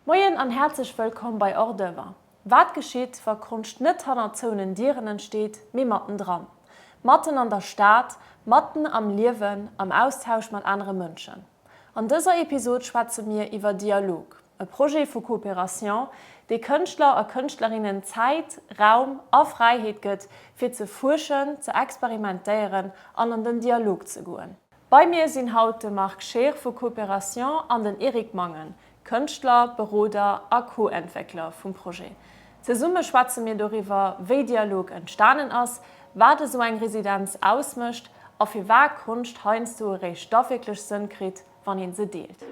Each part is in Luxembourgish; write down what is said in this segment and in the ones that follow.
Moien an häerzlech wëllkomm bei Hors d'oeuvre. Wat geschitt, wa Konscht net hannert zouenen Dieren entsteet, mee mattendran? Matten an der Stad, matten am Liewen, am Austausch mat anere Mënschen. An dëser Episod schwätze mir iwwer Dialog, e Projet vu Coopération, dee Kënschtler a Kënschtlerinnen Zäit, Raum a Fräiheet gëtt, fir ze fuerschen, ze experimentéieren an an den Dialog ze goen. Bei mir sinn haut de Marc Scheer vu Coopération an den Eric Mangen, Kënschtler, Beroder a Co-Entwéckler vum Projet. Zesumme schwätze mir doriwwer, wéi Dialog entstanen ass, wat esou eng Residenz ausmécht a firwat Konscht heiansdo eréischt da wierklech Sënn kritt, wann een se deelt.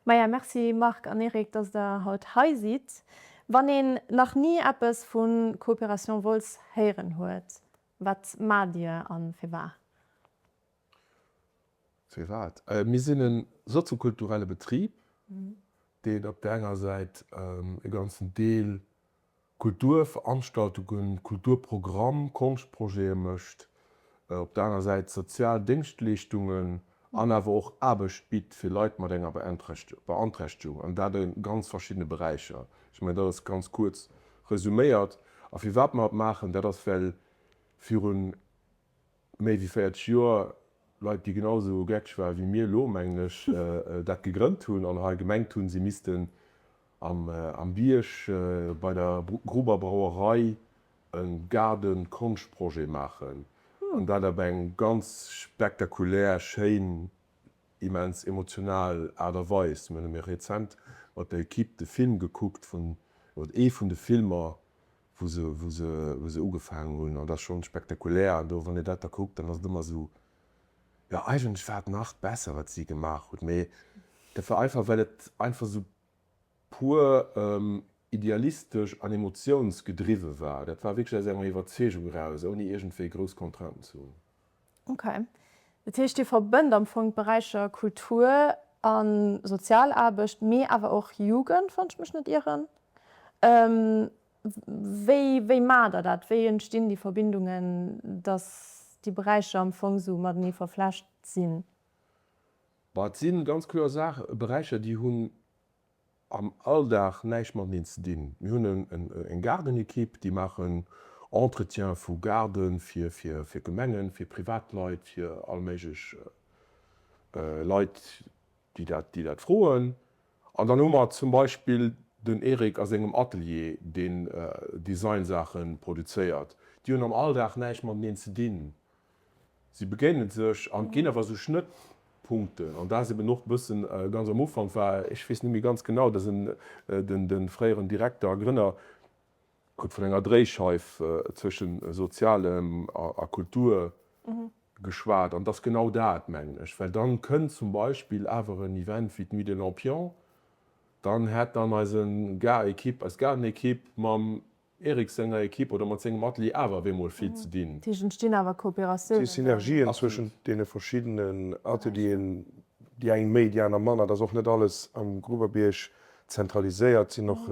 Maja, merci Marc an Eric, dass der haut hei sidd. Wann een nach ni eppes vu Coopération Wolz héieren huet, wat maacht Dir a firwat? Firwat? Mir sinn e soziokulturelle Betrib, deen op där enger Säit e ganzen Deel Kulturveranstaltungen, Kulturprogramm, Konschtprojete mécht, op der aner Säit sozial Déngschtleeschtungen an awer och Aarbecht bitt fir Leit mat enger Beanträchtegung, an dat a ganz verschiddene Beräicher. Ech mengen, dat ass ganz kuerz resuméiert. A firwat mer et maachen, dat ass, well virun méi wéi 40 Joer Leit, déi genau esou geckeg ware wéi mir elo, mengen ech, dat gegrënnt hunn an hei gemengt hunn, si missten am Bierg bei der Gruber Brauerei e Gaarde-Konschtprojet maachen. An dat op eng ganz spektakulär, schéin, immens emotional Aart a Weis. Mir hunn rezent mat der Equipe de Film gekuckt vun, oder ee vun de Filmer, wou se, wou se, wou se ugefaangen hunn, an dat ass schonn spektakulär. An do, wann een dat da kuckt, dann ass et ëmmer esou, jo, eigentlech war et nach besser, wat si gemaach hutt, mee dat war einfach, well et einfach esou pur idealistesch an emotiounsgedriwwe war. Dat war wierklech aus enger Iwwerzeegung eraus, ouni iergendwéi grouss Contrainten ze hunn. Ok. Dat heescht, Dir verbënnt am Fong d'Beräicher Kultur a Sozialaarbecht, mee awer och Jugend, wann ech mech net ieren. Wéi, wéi maacht Der dat? Wéi entstinn déi Verbindungen, datt déi Beräicher am Fong esou matenee verflecht sinn? Bah, et si ganz kloer Saach, Beräicher, déi hunn am Alldag näischt mateneen ze dinn. Mir hunn eng Gaardenekipp, déi maachen Entretien vu Gaarde fir Gemengen, fir Privatleit, fir all méiglech Leit, déi dat froen. An dann hu mer zum Beispill den Eric a sengem Atelier, deen Designsaache produzéiert. Déi hunn am Alldag näischt mateneen ze dinn. Si begéinen sech an et ginn awer esou Schnëttpunkten. An dat ass eben och e bëssen, ganz am Ufank war, ech weess net méi ganz genau, dass en, den, de fréieren Direkter a Grënner huet vun enger Dréischeif zwëschen Sozialem a Kultur geschwat. An et ass genau dat, mengen ech, well dann kënnt zum Beispill awer en Event wéi d'Nuit des Lampions, dann hätt dann eise Gar-Equipe, eis Gaardenequipe mam Eric senger Equipe oder mat sengem Atelier awer op eemol vill ze dinn. Dat heescht, entstinn awer Kooperatiounen dann? Synergien zwëschent deene verschiddenen Atelieren, déi eng méi, déi aner manner. Et ass och net alles am Gruberbierg zentraliséiert. Et sinn och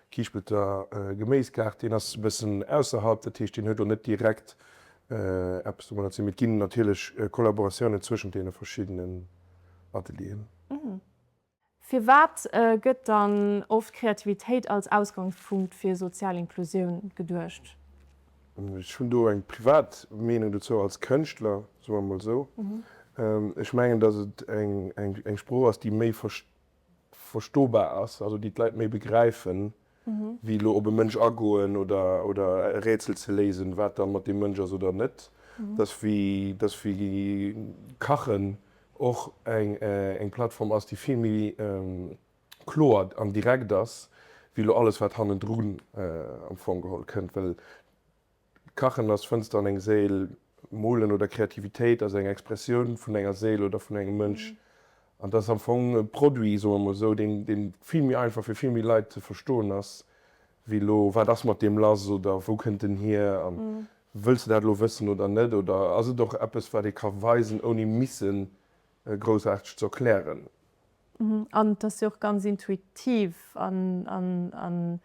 Kiischpelter Geméisgaart, deen ass e bëssen ausserhalb, dat heescht, deen huet elo net direkt eppes domadder ze dinn. Mee et ginn natierlech Kollaboratiounen zwëschent deene verschiddenen Atelieren. Firwat gëtt dann oft Kreativitéit als Ausgangspunkt fir sozial Inklusioun geduecht? Ech hunn do eng privat Meenung dozou als Kënschtler, soe mer emol esou. Ech mengen, datt et eng Sprooch ass, déi méi verstobar ass, also déi d'Leit méi begräifen, wéi elo op e Mënsch agoen oder oder e Rätsel ze léisen, wat dann mat deem Mënsch ass oder net. Dat ass wéi, dat ass wéi Kachen och eng eng Plattform ass, déi vill méi kloer an direkt ass, wéi elo alles wat hannendrun am Fong geholl kënnt. Well Kachen ass Fënster an eng Séil, Molen oder Kreativitéit ass eng Expressioun vun enger Séil oder vun engem Mënsch. An dat ass am Fong e Produit, soe mer mol esou, deen, deen vill méi einfach fir vill méi Leit ze verstoen ass, wéi elo, wat ass mat deem lass oder wou kënnt en hier a wëlls de dat elo wëssen oder net oder ass et och eppes, wat ee ka weisen, ouni misse groussaarteg ze erklären. An et ass jo och ganz intuitiv an, an, an.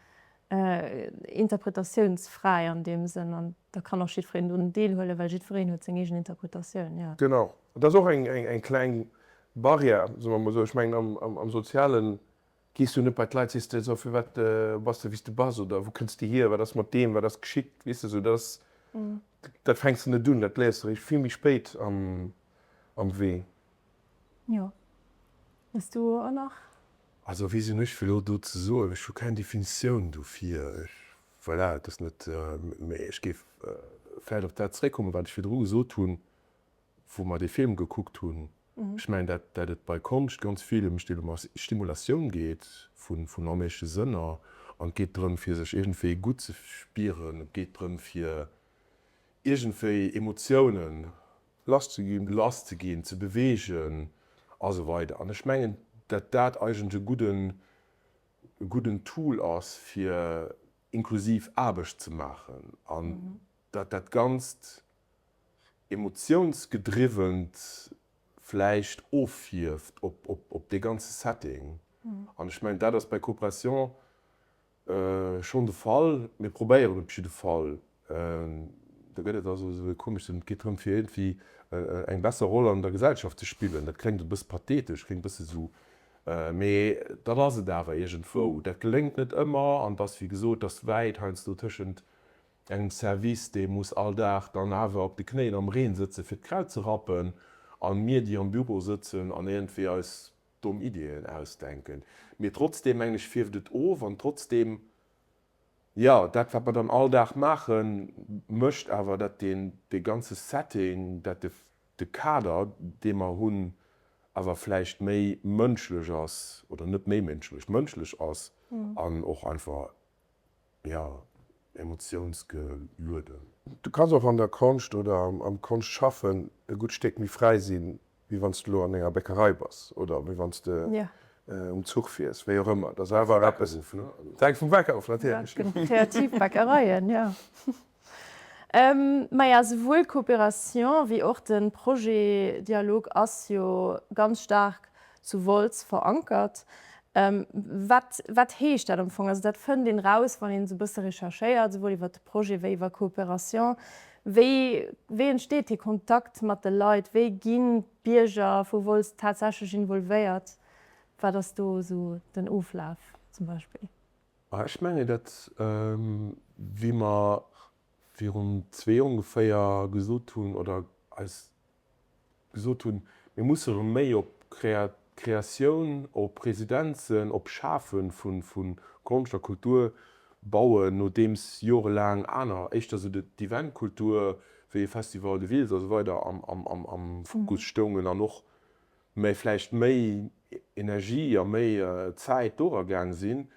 Interpretatiounsfräi an deem Sënn an da kann och jiddwereen drun deelhuelen, well jiddwereen huet seng eegen Interpretatioun, jo. Genau. Et ass och eng kleng Barrière, soe mer emol esou. Ech mengen, am Soziale gees du net bei d'Leit, sees de, so, firwat bass de wéi s de bass oder wou kënns de hier, wat ass mat deem, wat ass geschitt, weess de, esou. Dat ass, dat fänks de net un, dat léiers de eréischt vill méi spéit am Wee. Jo. Hues du och nach? Also wéi sinn ech fir elo do ze soen, ech hu keng Definitioun dofir, ech, voilà, et ass net, mä ech géif vläicht op dat zréckkommen, wat ech virdru gesot hunn, wou mer dee Film gekuckt hunn. Ech mengen, dat dat et bei Konscht ganz vill ëm Stimulatioun geet vun vun all méigleche Sënner an et geet drëm fir sech iergendwéi gutt ze spieren, et geet drëm fir iergendwéi Emotiounen Lass ze ginn. Lass ze ginn, ze beweegen a sou weider. An ech mengen, dat dat eigentlech e gudden, e gudden Tool ass, fir inklusiv Aarbecht ze maachen an dat dat Ganzt emotiounsgedriwwent vläicht offierft op, op, op dee ganze Setting. An ech mengen, dat ass bei Coopération Schonn de Fall. Mir probéieren op jidde Fall. Da gëtt et also esou e komeschen, et geet drëm fir iergendwéi eng besser Roll an der Gesellschaft ze spillen. Dat kléngt e bësse pathetesch, kléngt e bësse esou, mee dat ass et awer iergendwou. Dat geléngt net ëmmer an et ass wéi gesot, et ass wäit heiansdo tëschent engem Service, dee muss all Dag dann awer op de Knéien am Reen sëtze fir d'Kraut ze rappen, an mir, déi am Büro sëtzen an iergendwéi eis domm Ideeën ausdenken. Mee trotzdem, mengen ech, fierft et of an trotzdem, jo, dat wat mer dann all Dag maachen, mécht awer, dat deen, dee ganze Setting, dat de, de Kader, dee mer hunn, awer vläicht méi mënschlech ass, oder net méi mënschlech, mënschlech ass an och einfach, jo, emotiounsgelueden. Du kanns och an der Konscht oder am Konschtschaffen e gutt Stéck méi fräi sinn, wéi wann s de elo an enger Bäckerei bass oder wéi wann s de um Zuch fiers, wéi och ëmmer. Dat ass awer eppes. Dat hänkt vum Bäcker of, natierlech. Kreativ Bäckereien, jo. Maja, souwuel d'Coopération wéi och de Projet Dialog ass jo ganz staark zu Wolz verankert. Wat, wat heescht dat am Fong? Also dat fënnt een raus, wann een esou e bësse recherchéiert, souwuel iwwert de Projet wéi iwwer Coopération. Wéi, wéi entsteet dee Kontakt mat de Leit? Wéi ginn d'Bierger vu Wolz tatsächlech involvéiert? Wat ass do esou den Oflaf zum Beispill? Ech mengen, datt, wéi mer virun zwee ongeféier gesot hunn oder eis gesot hunn, mir musse erëm méi op Kreatioun, op Residenzen, op Schafe vu Konscht a Kultur bauen, nodeems jorelaang aner, éischter esou d'Eventkultur wéi e Festival de Wiltz a sou weider am Fokus stoungen an och méi vläicht méi Energie a méi Zäit dora gaang sinn,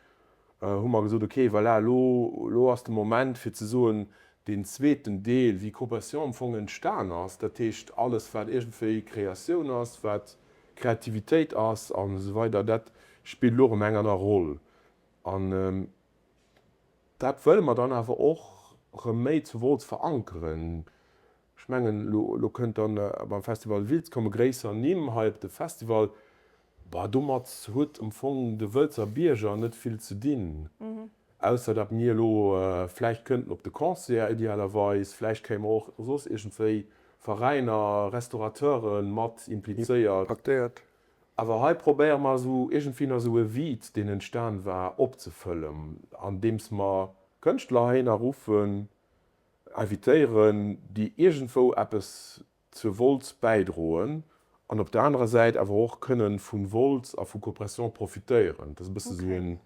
hu mer gesot, okay, voilà, elo, elo ass de Moment fir ze soen, deen zweeten Deel, wéi Coopération am Fong entstan ass, dat heescht alles wat iergendwéi Kreatioun ass, wat Kreativitéit ass an esou weider, dat spillt elo erëm eng aner Roll. An dat wëlle mer dann awer och erëm méi zu Wolz verankeren. Ech mengen, elo kënnt dann beim Festival Wiltz komme gréisser Nimm hei op de Festival. Bah, domat huet am Fong de Wëlzer Bierger net vill ze dinn, ausser datt mir elo vläicht kënnten op de Concert idealerweis, vläicht kréie mer och soss iergendwéi Veräiner, Restaurateure mat implizéiert. Awer hei probéiere mer esou iergendwéi nach esou e Vide, deen entstan war, opzefëllen, andeems mer Kënschtler heihinner ruffen, invitéieren, déi iergendwou eppes zu Wolz bäidroen an op der anerer Säit awer och kënnen vu Wolz a vu Coopération profitéieren. Dat ass e bësse sou e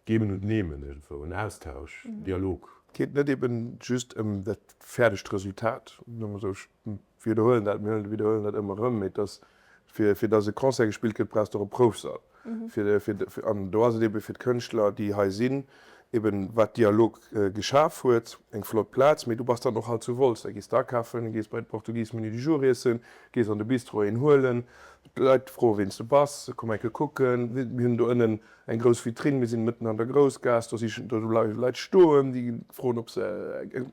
Geben und Nehmen iergendwou, en Austausch, en Dialog. Et geet net eben just ëm dat fäerdegt Resultat, soe mer esou, ech widderhuelen dat, mir widderhuelen dat ëmmer erëm, mee et ass, fir fir datt e Concert gespillt gëtt, brauchs de och e Proufsall. Fir, fir, an do ass et ebe fir d'Kënschtler, déi hei sinn, eben wat Dialog geschaf huet, eng flott Plaz. Mee du bass dann och halt zu Wolz, da gees de akafen, gees bei de Portugis Menu du jour iessen, gees an de Bistro een huelen, d'Leit froe ween s de bass, komm eng Kéier kucken. Mir hunn do ënnen eng grouss Vitrinn, mir sinn mëtten an der Groussgaass, do si do bleiwe Leit stoen, déi froen, ob se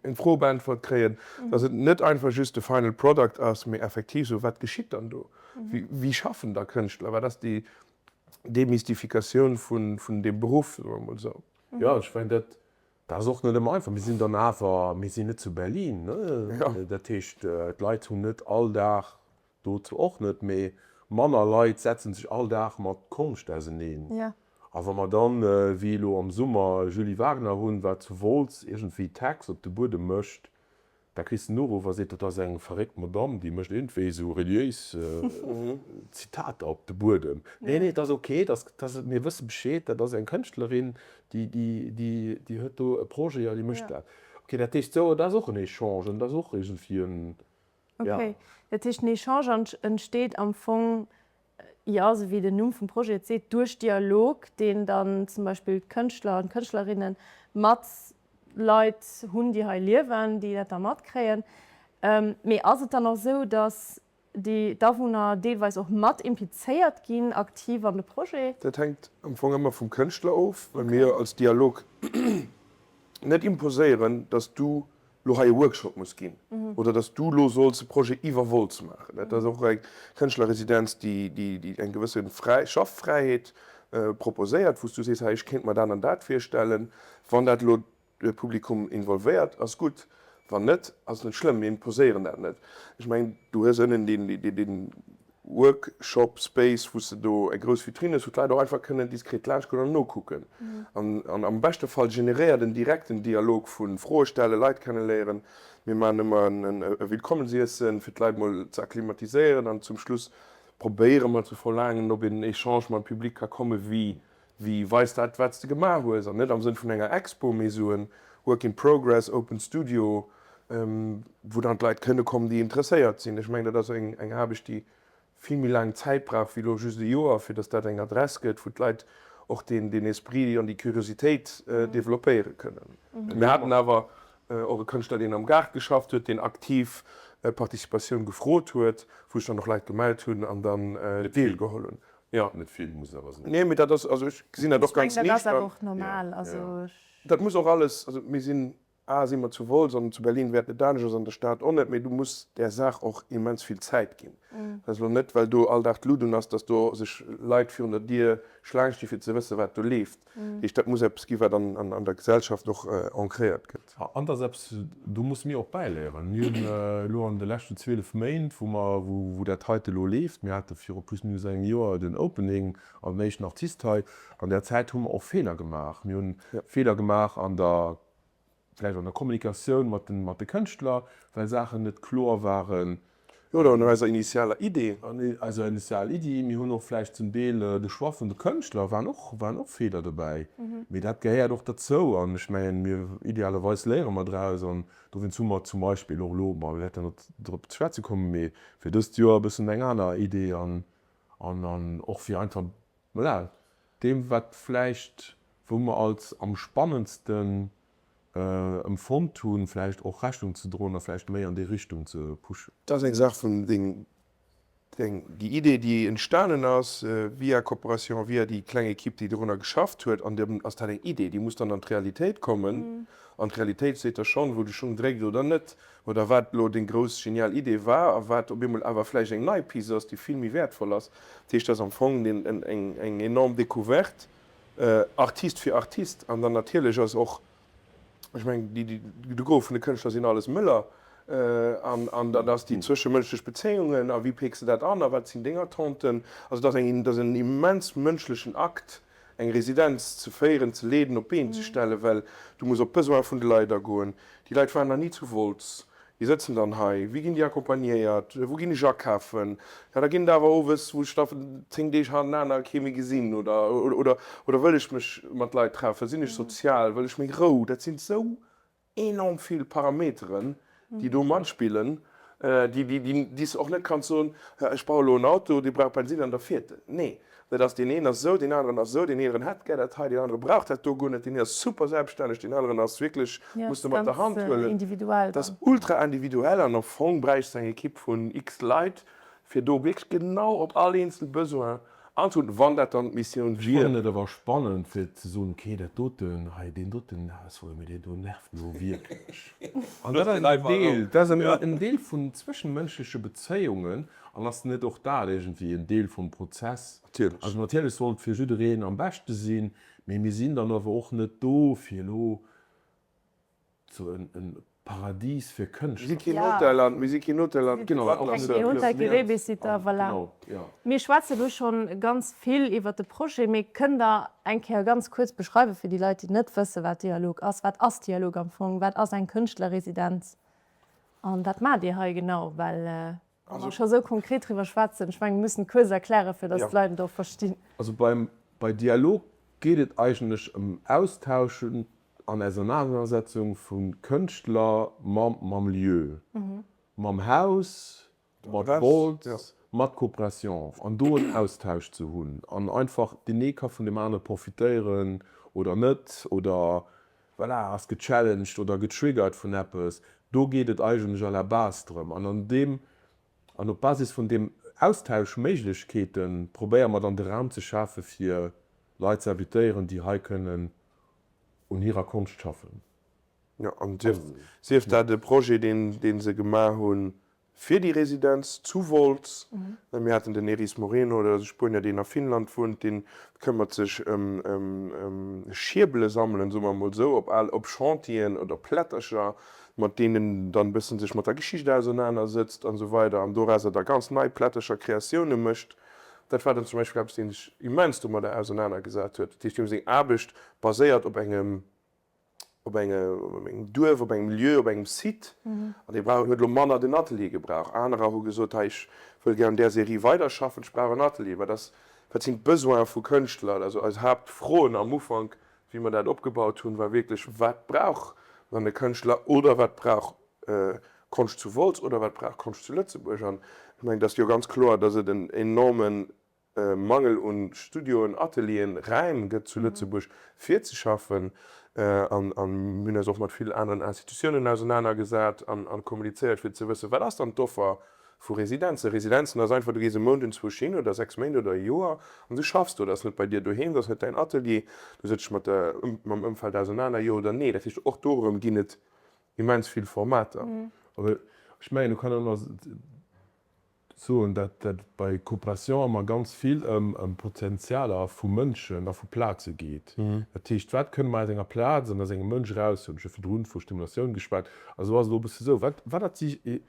eng Fro beäntwert kréien. Dass et net einfach just de final product ass, mee effektiv esou, wat geschitt dann do? Wéi schaffen da Kënschtler? Wat ass déi Demystifikatioun vun deem Beruff, soe mer emol esou? Jo, ech mengen dat. Dat ass och net ëmmer einfach. Mir sinn dann awer, mir sinn net zu Berlin, ne? Dat heescht, d'Leit hunn net all Dag, do zwar och net, mee manner Leit setzen sech all Dag mat Konscht auseneen. A wa mer dann, wéi elo am Summer, Julie Wagner hunn, wat zu Wolz iergendwéi Text op de Buedem mécht, Da kriss de en Uruff a seet, dat ass eng verréckt Madamm, déi mécht iergendwéi esou reliéis Zitater op de Buedem. Nee, nee, et ass ok, dat ass, mir wësse Bescheed, dat ass eng Kënschtlerin, déi, déi, déi, déi huet do e Projet a déi mécht dat. Ok, dat heescht esou, dat ass och en Echange an dat ass och iergendwéi en, ja. Ok, dat heescht den Echange entsteet am Fong jo, esou wéi den Numm vum Projet et seet, duerch Dialog, deen dann zum Beispill d'Kënschtler an d'Kënschtlerinne mat Leit hunn, déi hei liewen, déi dat da matkréien. Mee ass et dann och esou, datt déi d'Awunner deelweis och mat implizéiert ginn, aktiv an de Projet? Dat hänkt am Fong ëmmer vum Kënschtler of, well mir als Dialog net imposéieren, datt du lo hei e Workshop muss ginn oder dass du lo solls e Projet iwwer Wolz maachen. Dat ass och eng Kënschtlerresidenz, déi déi eng gewësse Schaffräiheet proposéiert, wou s du sees, hei ech kéint mer dat an dat virstellen. Wann dat elo de Publikum involvéiert, ass gutt, wann net, ass net schlëmm, mir imposéieren dat net. Ech mengen, du hues ënnen deen deen Workshop Space, wou s de do eng grouss Vitrine hues, wou d'Leit och einfach kënnen diskret laanscht goen an nokucken. An am beschte Fall generéiert en direkt en Dialog vu Froe stellen, Leit kenneléieren. Mir maachen ëmmer e Willkommensiessen, fir d'Leit mol ze akklimatiséieren an zum Schluss probéiere mer ze verlaangen, ob een Echange mam Public ka komme wéi Wéi weis dat wat s de gemaach hues, an net am Sënn vun enger Expo, mee esou en Work in Progress, Open Studio, wou dann d'Leit kënne kommen, déi interesséiert sinn. Ech mengen, dat ass eng Aarbecht, déi vill méi laang Zäit brauch wéi elo just e Joer, fir datt dat eng Adress gëtt, wou d'Leit och deen Esprit an déi Curiositéit developpéiere kënnen. Mir haten awer och e Kënschtler, deen am Gaart geschafft huet, deen aktiv Participatioun gefrot huet, wou sech dann och Leit gemellt hunn an dann deelgeholl hunn. Jo. Net vill, muss een awer soen. Nee, mee dat ass, also ech gesinn dat och ganz niichtern. Ech mengen, dat ass awer och normal. Also ech. Dat muss och alles, also mir sinn, A si mer zu Wolz an zu Berlin wäert et anescht ass, an der Stad och net, mee du muss där Saach och immens vill Zäit ginn. Dat ass elo net, well do all Dag d'Lut un ass, datt do sech Leit virun der Dier Schlaang sti fir ze wëssen, wat do leeft. Dat heescht, dat muss eppes gi wat an der Gesellschaft och ancréiert gëtt. An dat ass eppes, do musse mir och bäiléieren. Mir hunn elo an de leschten 12 Méint, wou mer, wou dat heite elo leeft, mir hate viru plus minus engem Joer den Opening an den éischten Artist hei, an där Zäit hu mer och Feeler gemaach. Mir hunn Feeler gemaach an der vläicht an der Kommunikatioun mat de mat de Kënschtler, well Saachen net kloer waren. Jo, oder an eiser initialer Idee. An eiser initialer Iddi. Mir hunn och vläicht zum Deel de Choix vun de Kënschtler, waren och waren och Feeler dobäi. Mee dat gehéiert och derzou an ech mengen, mir idealerweis léiere mer draus an dowéinst hu mer zum Beispill och elo, ma mir wäerten nach drop ze schwätze kommen, mee fir dëst Joer e bëssen eng aner Idee an an an och fir einfach Voilà, deem wat vläicht, wou mer als am spannendsten emfonnt hunn, vläicht och Rechnung ze droen a vläicht méi an déi Richtung ze pushen. Dat ass eng Saach vun deng, deng, déi Idee, déi entstanen ass via Coopération, via déi kleng Equipe, déi dorunner geschafft huet, an dann ass dat eng Idee, déi muss dann an d'Realitéit kommen. An d'Realitéit seet der schonn, wou de Schung dréckt oder net, oder wat elo deng grouss genial Idee war a wat op eemol awer vläicht eng nei Piste ass, déi vill méi wäertvoll ass. Dat heescht, dat ass am Fong eng enorm Découverte, Artiste fir Artiste. An dann natierlech ass och, ech mengen, de Gros vun de Kënschtler sinn alles Mëller, an dann ass déi zwëschemënschlech Bezéiungen a wéi peeks de dat an a wat sinn deng Attenten. Also dat ass en immens mënschlechen Akt, eng Residenz ze féieren, ze leeden, op d'Been ze stellen, well du muss op d'Besoin vun de Leit agoen. Déi Leit waren nach ni zu Wolz, déi sëtzen dann hei. Wéi ginn déi accompagnéiert? Wou ginn ech akafen? Jo, da ginn et awer owes, wou ech da 10 Deeg hannenaner kee méi gesinn. Oder, oder, oder wëll ech mech mat Leit treffen? Sinn ech sozial? Wëll ech méi Rou? Dat sinn esou enorm vill Parameteren, déi do matspillen, déi, déi, déi s de och net kanns soen, jo, ech brauch elo en Auto, dee brauch Bensin an da fiert en. Nee, dat ass, deen een ass esou, deen aneren ass esou, deen eeren hätt gär dat hei, deen anere brauch dat do guer net, deen een ass super selbststänneg, deen aneren ass wierklech, muss de mat der Hand huelen. Dat ass ultra individuell an am Fong bräichs de eng Ekipp vun x Leit, fir do wierklech genau op all eenzel Besoin anzegoen, wann dat dann d'Missioun Ech wier. fannen et awer spannend fir ze soen, ok, dat doten hei, deen doten, ah sorry, mee deen do nervt elo wierklech. An dat ass en Deel, dat ass en Deel vun zwëschenmënschleche Bezéiungen an ass net och dat iergendwéi en Deel vum Prozess? Natierlech. Also natierlech soll et fir jiddereen am beschte sinn, mee mir sinn dann awer och net do fir elo. Sou en Paradis fir Kënschtler. Mir si keen Hotel an mir si keen Hotel an kee Hotel, kee Babysitter, voilà. Mir schwätze lo schonn ganz vill iwwert de Projet, mee kënnt der eng Kéier ganz kuerz beschreiwen, fir déi Leit, déi net wësse wat Dialog ass, wat ass Dialog am Fong, wat ass eng Kënschtlerresidenz an wat maacht Dir hei genau? Well wa mer scho sou konkret driwwer schwätzen, ech mengen, mir mussen et kuerz erklären, fir datt d'Leit et och verstinn. Also beim bei Dialog geet et eigentlech ëm Austauschen an Ausernanersetzung vu Kënschtler mam mam Lieu, mam Haus, mat Wolz, mat Coopération an do en Austausch ze hunn an einfach deen ee ka vun deem anere profitéieren oder net oder voilà ass gechallenged oder getriggert vun eppes. Do geet et eigentlech à la base drëm an an deem an op Basis vun deem Austauschméiglechkeete probéiere mer dann de Raum ze schafe fir Leit ze invitéieren, déi hei kënnen un hirer Konscht schaffen. Jo, an sief dat e Projet, dee se gemaach hu fir déi Residenz zu Wolz. Mir haten den Eris Moreno, dat ass e Spuenier, deen a Finnland wunnt, dee këmmert sech ëm Schierbele sammelen, soe mer emol esou, op al, op Chantieren oder Plättercher, mat deenen en dann e bëssen sech mat der Geschicht ausernanersëtzt an esou weider an dorauser da ganz nei Plättercher-Kreatioune mécht. Dat war dann zum Beispill eppes, dee sech immens domadder ausernanergesat huet. Dat heescht, deem seng Aarbecht baséiert op engem, op engem Duerf, op engem Lieu, op engem Site. An dee brauch, huet elo manner den Atelier gebraucht. Anerer hu gesot, hei, ech wëll gär un där Serie weiderschaffen, ech brauch en Atelier. Wat ass, wat sinn d'Besoine vu Kënschtler? Also eis Haaptfroen am Ufank, wéi mer dat opgebaut hunn, war wierklech, Wat brauch dann e Kënschtler oder wat brauch Konscht zu Wolz oder wat brauch Konscht zu Lëtzebuerg? An ech mengen, et ass jo ganz kloer, datt et en enorme Mangel un Studioen, Atelieren, Räim gëtt zu Lëtzebuerg fir ze schaffen. An mir hunn eis och mat vill aneren Institutiounen ausenanergesat an kommunizéiert, fir ze wëssen, wat ass dann d'Offer vu Residenzen? Residenzen ass einfach, du gees e Mount enzwousch hin oder 6 Méint oder e Joer an du schaffs do. Dat ass net bei dir doheem, dat ass net däin Atelier, du sëtz dech mat der, mam Ëmfeld ausenaner, jo oder nee. Dat heescht, och do erëm ginn et Immens vill Formater. Aber ech mengen, do kann een och nach soen, dat et bei Coopération ëmmer ganz vill ëm Potenzialer vu Mënschen a vu Plaze geet. Dat heescht, wat kënne mer aus enger Plaz an aus engem Mënsch eraushuelen? Ech hu virdrun vu Stimulatioun geschwat. Also ass et elo e bësse sou, wat, wat dat si,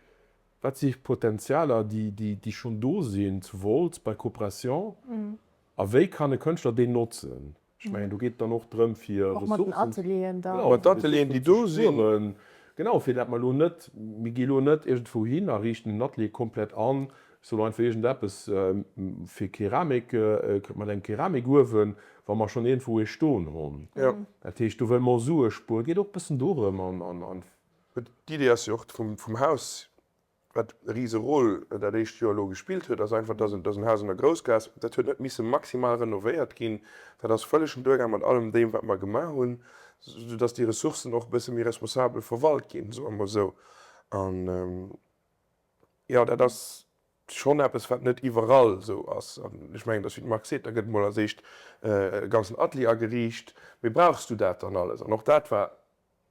wat si Potenzialer, déi, déi, déi schonn do sinn zu Wolz bei Coopération a wéi kann e Kënschtler déi notzen? Ech mengen, do geet et dann och drëm, fir Och mat den Atelieren da. Genau, Mat Atelieren, déi do sinn. Genau, fir dat mer elo net, mir gi elo net iergendwou hin a riichten en Atelier komplett an, ech soen einfach iergendeppes fir Keramik, mat engem Keramikuewen, wa mer schonn iergendwou ee stoen hunn. Dat heescht, do wëlle mer och Sue spueren. Et geet och e bëssen dorëm an. D'Idee ass jo och vum Haus Wat e rise Rôle dat éischt Joer elo gespillt huet, ass einfach, dass et ass en Haus an der Groussgaass, dat huet net misse maximal renovéiert ginn, dat ass vëllegen duergaang mat allem deem, wat mer gemaach hunn, soudass déi Ressourcen och e bësse méi responsabel verwalt ginn, soe mer esou. An, jo, dat ass schonn eppes, wat net iwwerall esou ass. An ech mengen, dass, wéi de Marc seet, da gëtt emol als éischt e ganzen Atelier ageriicht, mee brauchs du dat dann alles? An och dat war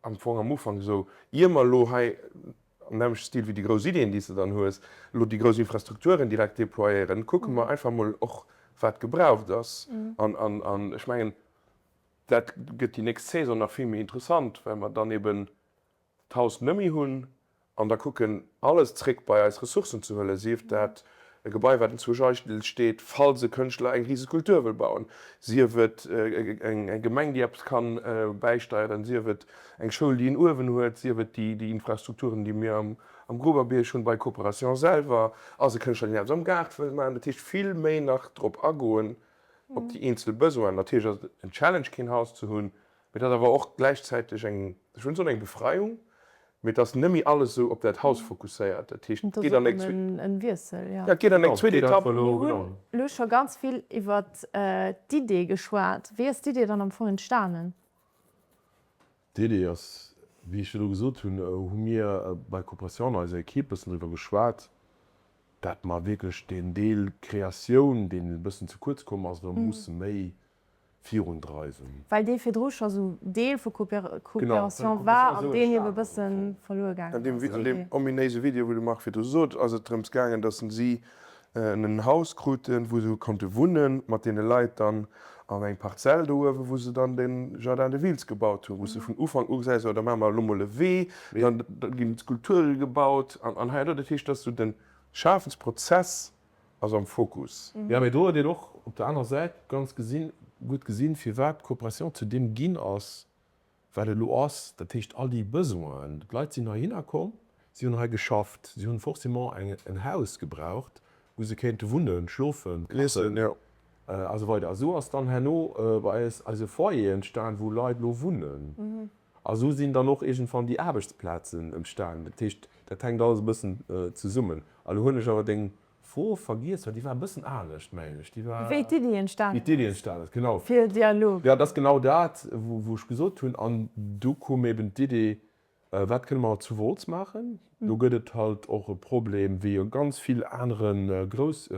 am Fong am Ufank esou, ier mer elo hei am nämmlechte Stil wéi déi grouss Ideen, déi s de dann hues, elo déi grouss Infrastrukturen direkt déployéieren, kucke mer einfach emol och, wat gebraucht ass. An, an, an ech mengen, dat gëtt déi nächst Saison nach vill méi interessant, well mer dann eben d'Haus nëmme hunn an da kucken, alles zréck bei eis Ressourcen ze huelen, sief dat e Gebai, wat enzwousch eidel steet, falls e Kënschtler eng Riseskulptur wëll bauen, sief et eng Gemeng, déi eppes ka bäisteieren, sief et eng Schoul, déi en Uewen huet, sief et déi Infrastrukturen, déi mir am Gruberbierg hunn, bei Coopération selwer, ass e Kënschtler, deen eppes am Gaart wëll maachen. Dat heescht, vill méi nach drop agoen, op déi eenzel Besoinen. Natierlech ass et en Challenge, keen Haus ze hunn, Mee et ass awer och gläichzäiteg eng, ech wëll net soen eng Befreiung, mee et ass net méi alles esou op dat Haus fokusséiert. Dat heescht, et geet an eng zweet, En Wiessel, jo. Ja, et geet an eng zweet Etapp. Mir hunn elo scho ganz vill iwwert d'Idee geschwat. Wéi ass d'Idee dann am Fong entstanen? D'Idee ass, wéi ech elo gesot hunn, hu mir bei Coopération an eiser Equipe e bëssen driwwer geschwat, dat mer wierklech deen Deel Kreatioun, deen e bëssen ze kuerz komm ass, erëm musse méi virundreiwen. Well dee virdru scho sou Deel vu Coopération war an deen ebe bësse verluer gaangen ass. An deem ominéise Video, wou de Marc virdru sot, ass et drëms gaangen, datt si en Haus kruten, wou se konnte wunnen, mat deene Leit dann. An eng Parzell do uewen, wou se dann de Jardin de Wiltz gebaut hunn, wou se vun Ufank u gesäis, oh da maache mer elo mol e Wee, dann ginn d'Skulpture gebaut an an hei an do. Dat heescht, dass esou de Schafensprozess ass am Fokus. Jo, mee do huet een och op der anerer Säit ganz gesinn, gutt gesinn, firwat d'Coopération zu deem ginn ass, wat et elo ass, dat heescht all déi Besoinen, d'Leit sinn heihinner komm, si hunn hei geschafft, si hunn forcément eng en Haus gebraucht, wou se kéinte wunnen, schlofen, kachen a sou weider. A sou ass dann herno bei eis eise Foyer entstan, wou Leit elo wunnen. A sou sinn dann och iergendwann déi Aarbechtsplazen entstan. Dat heescht, dat hänkt alles e bëssen zesummen. A lo hunn ech awer deng Fro vergiess, well déi war e bëssen anescht, mengen ech. Déi war. Wéi d'Iddi entstanen ass. Wéi d'Iddi entstanen ass, genau. Fir Dialog. Jo, dat ass genau dat, wou ech gesot hunn. An du koum eben d'Idee, Wat kënne mer zu Wolz maachen? Do gëtt et halt och e Problem, wéi a ganz vill anere grouss,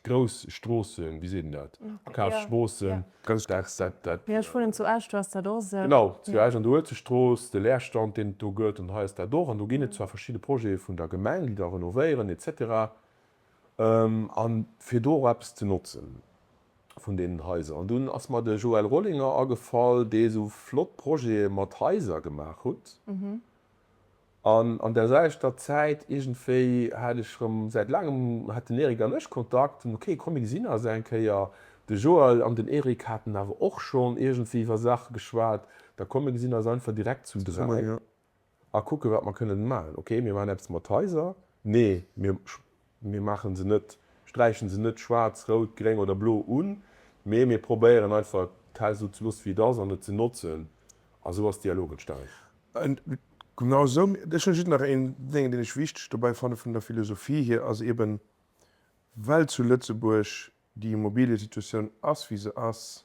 grouss Stroossen, wéi seet een dat, Akafsstroossen. Chrëschtdags, dat, dat. Jo, ech wunnen zu Esch, do ass dat och esou. Genau, zu Esch an der Uelzechtstrooss, de Leerstand, deen et do gëtt, an hei ass dat och. An do ginn et zwar verschidde Projete vun der Gemeng, déi da renovéieren et cetera, a fir do och eppes ze notzen vun deenen Haiser. An dunn ass mer de Joël Rollinger agefall, dee esou flott Projete mat Haiser gemaach hutt. An an der selwechter Zäit iergendwéi hat ech rëm säit laangem hat den Eric an ech Kontakt an ok komm mir gesinn eis eng Kéier. De Joël an den Eric haten awer och schonn iergendwéi iwwer Saache geschwat, da komm mir gesinn eis einfach direkt zu 3 a kucke wat mer kënnen maachen. Ok mir maachen eppes mat Haiser, nee mir mir maachen se net, sträichen se net schwaarz, rout, gréng oder blo un, mee mir probéieren einfach d'Haus esou ze loosse wéi et ass an et ze notzen a sou ass Dialog entstanen. Genau esou. Ech hunn just nach een Ding, deen ech wichteg dobäi fanne vun der Philosophie hier, ass eben, well zu Lëtzebuerg déi Immobiliesituatioun ass, wéi se ass,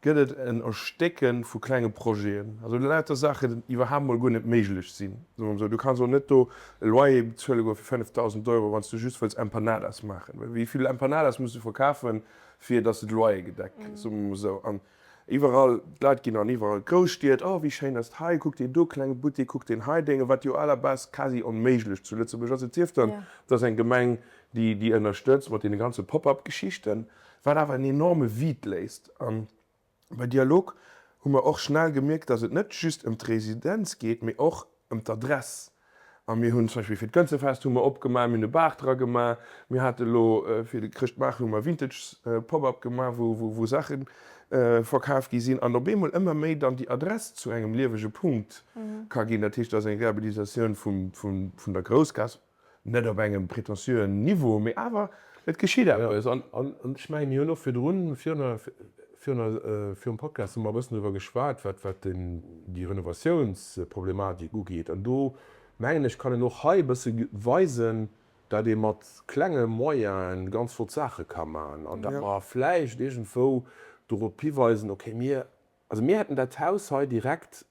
gëtt et en Erstécke vu klenge Projeten, also lauter Saachen, déi iwwerhaapt mol guer net méiglech sinn, soe mer esou. Du kanns och net do e Loyer bezuele goe fir 5.000 Euro, wann s du just wëlls Empanadas maachen. Well wéi vill Empanadas muss du verkafen, fir datt s de de Loyer gedeckt kriss, soe mer mol esou. An Iwwerall, d'Leit ginn an iwwerall d'Grousstied, oh wéi schéin ass et hei, kuck deen do klenge Buttek, kuck deen hei Dénge, wat jo à la base quasi onméiglech zu Lëtzebuerg ass. Et sief dann, et ass eng Gemeng, déi déi ënnerstëtzt mat deene ganze Pop-up-Geschichten, wat awer en enorme Vide léisst. A bei Dialog hu mer och schnell gemierkt, dass et net just ëm d'Residenz geet, mee och ëm d'Adress. A mir hunn zum Beispill fir d'Gënzefest hu mer opgemaach, mir hunn e Bar dra gemaach, mir hate elo fir de Chrëschtmaart hu mer Vintage Pop-up gemaach, wou wou Saache verkaf gi sinn an op eemol ëmmer méi dann déi Adress zu engem liewege Punkt ka ginn. Dat heescht, dat ass eng Rehabilitatioun vum vun der Groussgaass. Net op engem pretentiöen Niveau, mee awer et geschitt eppes. An ech mengen, mir hunn och virdrun, virum Podcast hu mer e bëssen driwwer geschwat, wat wat déi Renovatiounsproblematik ugeet. An do mengen ech, kann een och hei e bësse weisen, datt ee mat klenge Moyene ganz flott Saache ka maachen an datt mer vläicht iergendwou dorop hiweisen, okay, mir, also mir hätten dat Haus hei direkt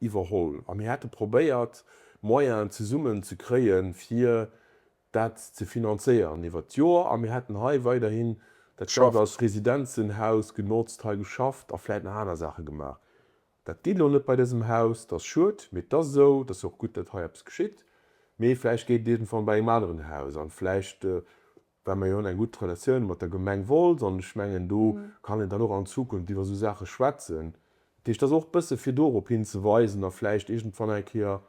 iwwerholl a mir hätte probéiert, Moyenen zesummen ze kréien, fir dat ze finanzéieren iwwert d'Joer a mir hätten hei weiderhin dat Ganzt als Residenzenhaus genotzt, hei geschafft a vläicht nach aner Saache gemaach. Dat geet elo net bei dësem Haus, dat ass schued, mee et ass esou. Et ass jo och gutt, datt hei eppes geschitt, mee vläicht geet et iergendwann bei engem aneren Haus an vläicht, well mer jo hunn eng gutt Relatioun mat der Gemeng Wolz an ech mengen, do kann een dann och an Zukunft iwwer esou Saache schwätzen. Dat heescht, et ass och e bësse fir dorop hinzeweisen a vläicht iergendwann eng Kéier,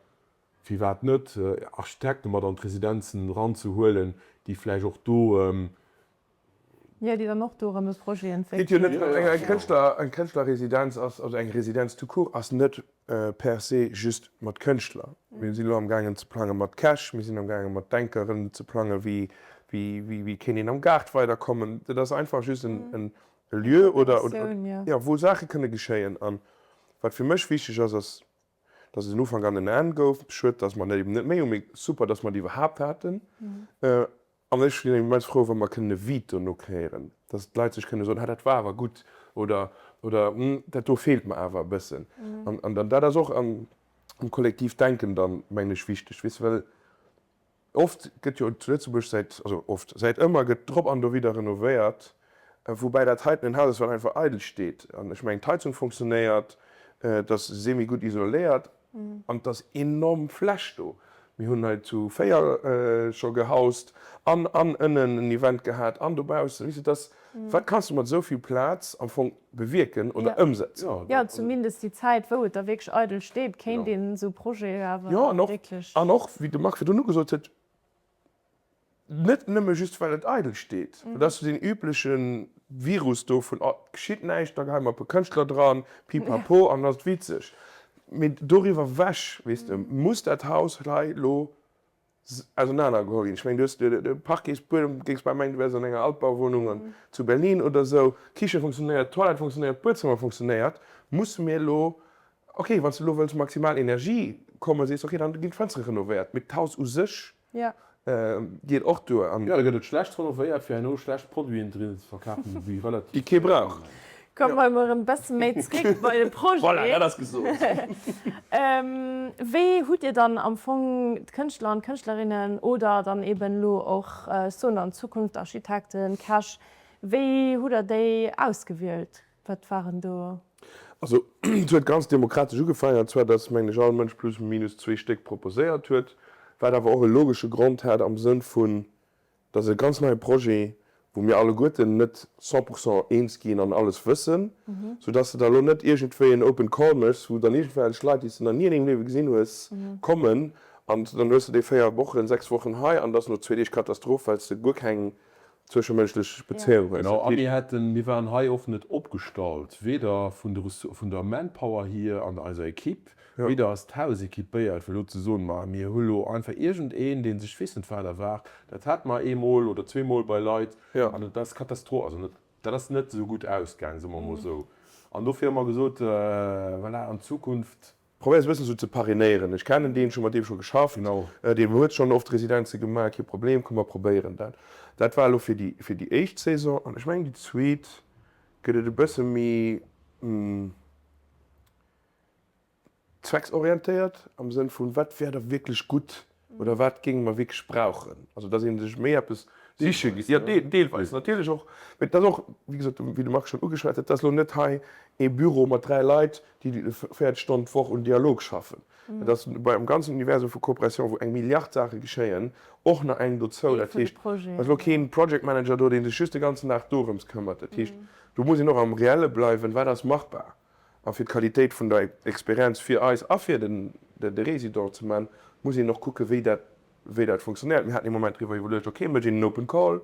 firwat net, Architekte mat an d'Residenzen eranzehuelen, déi vläicht och do. Jo, déi dann och do erëm e Projet Geet jo net entwéckelen. Eng Kënschtler, eng Kënschtlerresidenz ass, also eng Residenz tout court ass net per se just mat Kënschtler. Mir sinn elo am gaangen ze plange mat Käch, mir sinn am gaange mat Denkeren ze plange wéi wéi kéint een am Gaart weiderkommen. Dat ass einfach just en Lieu oder jo wou Saache kënne geschéien. An wat fir mech wichteg ass, ass datt et en Ufank an en Enn gouf. Schued, datt mer eben net méi hunn, mee super, datt mer et iwwerhaapt haten. An ech sinn immens frou, wa mer kënnen e Vide dono kreéieren, dass d'Leit sech kënne soen, Ha, dat war awer gutt oder oder Hm, dat do feelt mer awer e bëssen. An dann, dat ass och am kollektiv Denken dann, mengen ech, wichteg, weess de, well oft gëtt jo zu Lëtzebuerg säit, also oft, säit ëmmer gëtt drop an dowidder renovéiert, woubäi dat heiten en Haus ass, wat einfach eidel steet. An ech mengen, d'Heizung fonctionnéiert, et ass semi-gutt isoléiert an et ass enorm Fläch do. Mir hunn hei zu 4 scho gehaust an an ënnen en Event gehat an dobaussen. Weess de, dass, wat kanns de mat esou vill Plaz am Fong bewierken oder ëmsetzen? Jo, zumindest déi Zäit, wou et da wierklech eidel steet, kéint een esou Projete awer wierklech. Jo, an och, wéi de Marc virdrun ugesot huet, Net nëmme just well et eidel steet. Dat ass deen übleche Virus do vun, oh, et geschitt näischt, da geheie mer e puer Kënschtler dran, pipapo, an dann ass et witzeg. Mee doriwwer ewech, weess de, muss dat Haus hei elo ausenanergeholl ginn. Ech mengen, du hues de Parquetsbuedem, géings bal mengen, du wäers an enger Altbauwohnung zu Berlin oder esou. D'Kiche funktionéiert, d'Toilette funktionéiert, d'Buedzëmmer funktionéiert. Musse mir elo Ok, wann s de elo wëlls maximal Energie kommen, sees de ok, dann ginn d'Fënstere renovéiert, mee d'Haus u sech geet och duer. An. Jo, da gëtt et schlecht renovéiert, fir herno schlecht Produiten drin ze verkafen, déi relativ. Déi kee brauch. Komme mer emol erëm e bësse méi zréck bei de Projet. Voilà, dat ass gesot. Wéi hutt Dir dann am Fong d'Kënschtler an d'Kënschtlerinnen oder dann eben elo och, soen an Zukunft Architekten, Käch, wéi hutt Der déi ausgewielt? Wat waren do? Also, et huet ganz demokratesch ugefaangen, an zwar, dass, mengen ech, all Mënsch plus minus zwee Stéck proposéiert huet, wat awer och e logesche Grond hat am Sënn vun, dass e ganz neie Projet, wou mir alleguerten net cent pour cent eens ginn an alles wëssen, soudass de da elo net iergendwéi en Open Call méchs, wou dann iergendwelch Leit, déi s de nach ni an dengem Liewe gesinn hues, kommen an dann hues de déi 4 Wochen, 6 Wochen hei an et ass no zwee Deeg Katastroph, well s de guer keng Zwëschemënschlech Bezéiung hues. Genau, a mir hätten, mir waren hei och net opgestallt, weder vun de vun der Manpower hier an eiser Equipe, weder ass d'Haus équipéiert, fir elo ze soen, ma mir hu lo einfach iergendeen, dee sech weess net wat erwaart. Dat hate mer eemol oder zweemol bei Leit an et ass Katastro, also net, dat ass net esou gutt ausgaang, soe mer emol esou. An dofir hu mer gesot, voilà, an Zukunft, Probéiers e bëssen esou ze parrainéieren. Ech kennen deen, ech hu mat deem scho geschafft, deen huet schonn oft Residenze gemaach, kee Problem, komm mer probéieren dat. Dat war elo fir déi, fir déi éischt Saison an ech mengen déi zweet gëtt et e bësse méi zwecksorientéiert am Sënn vun, wat wär da wierklech gutt Oder wat géinge mer wierklech brauchen? Also, dass ee sech méi eppes siche geet. Jo, deelweis natierlech och. Mee et ass och, wéi gesot, wéi de Marc schonn ugeschwat huet, et ass elo net hei ee Büro mat 3 Leit, déi 40 Stonnen d'Woch un Dialog schaffen. Et ass bei am ganzen Universum vu Coopération, wou eng Milliard Saache geschéien, och nach eng dozou. Dat heescht, et ass elo kee Project Manager do, dee sech just de ganzen Dag dorëms këmmert. Dat heescht, do muss een och am Reelle bleiwen, Wat ass machbar? A fir d'Qualitéit vun der Experienz fir eis a fir de Résident ze man, muss een och kucken, wéi dat, wéi dat funktionéiert. Mir haten ee Moment driwwer iwwerluecht, okay, mécht een en Open Call,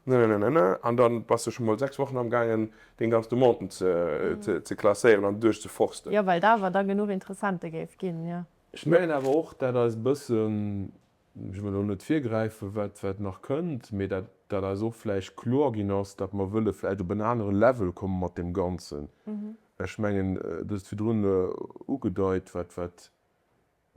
nananana, an da bass de scho mol 6 Wochen amgaangen, deng ganz Demanden ze, ze klasséieren an duerchzeforsten. Jo, well et awer da genuch Interessente géif ginn, jo. Ech mengen awer och, dat eis e bëssen Ech wëll elo net virgräifen, wat wat nach kënnt, mee dat dat eis och vläicht kloer ginn ass, datt mer wëlle vläicht op en anere Level komme mat deem Ganzen. Ech mengen, du hues et virdrun ugedeit, wat wat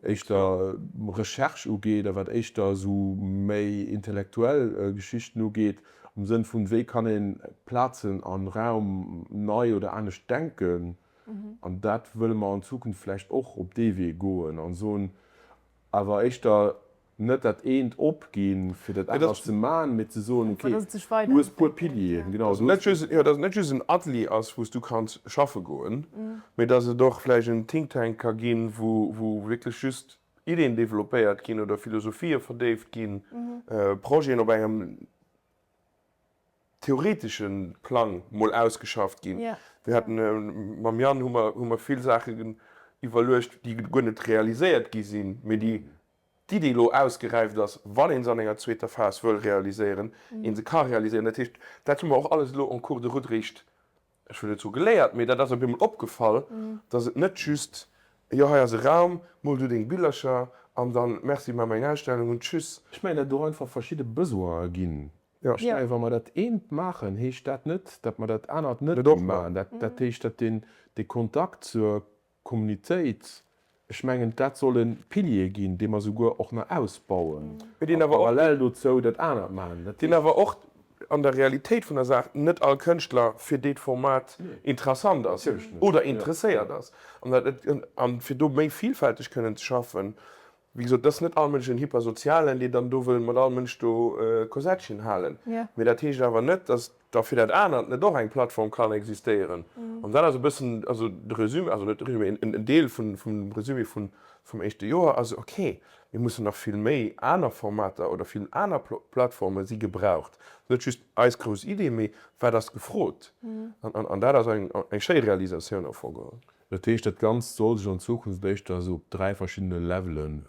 éischter Recherche ugeet a wat éischter esou méi intellektuell Geschichten ugeet, am Sënn vun, wéi kann ee Plazen an Raum nei oder anescht denken. An dat wëlle mer an Zukunft vläicht och op dee Wee goen an soen, Awer éischter net dat eent opginn, fir dat anert ze man, mee ze soen, ok, du hues puer Pilieren, genau, du hues. Jo, datt et net just en Atelier ass, wou s du kanns schaffe goen, mee datt et och vläicht en Think Tank ka ginn, wou wierklech just Iddien developpéiert ginn oder Philosophië verdéift ginn, Projeten op engem theoretesche Plang mol ausgeschafft ginn. Mir haten mam Yann hu mer hu mer vill Saachen iwwerluecht, déi guer net realiséiert gi sinn, mee déi d'Idee elo ausgeräift ass, wann ee se an enger zweeter Phas wëll realiséieren, ee se ka realiséieren. Dat heescht, dat hu mer och alles elo en cours de route eréischt ech wëll net soe geléiert, mee dat ass op eemol opgefall, dass et net just, jo hei ass e Raum, mol du deng Billercher an dann merci, maache mer eng Ausstellung und tschüss. Ech mengen, datt et och einfach verschidde Besoine ginn. Ech mengen, wa mer dat eent maachen, heescht dat net, datt mer dat anert net maachen. Dat heescht, datt deen, dee Kontakt zur Communitéit, ech mengen, dat soll e Pilier ginn, dee mer souguer och nach ausbauen a parallel dozou dat anert maachen. Dat Deen awer och an der Realitéit vun der Saach net all Kënschtler fir deet Format interessant ass oder interesséiert ass. An dat et, an fir do méi vielfälteg kënnen ze schaffen, wéi gesot, et ass net all Mënsch en Hypersozialen, deen dann do wëll mat all Mënsch do Kosettchen halen. Mee dat heescht awer net, dass. da fir dat anert net och eng Plattform kann existéieren. An dat ass e bëssen, also de Resumé, also net de Resumé, en Deel vum Resumé vum éischte Joer ass, okay, mir mussen nach vill méi aner Formater oder vill aner Plattforme si gebraucht. Net just eis grouss Idee, mee wat ass gefrot? An dat ass eng schéi Realisatioun am Fong geholl. Dat heescht, dat Ganzt soll sech an Zukunft éischter esou op 3 verschiddene Levelen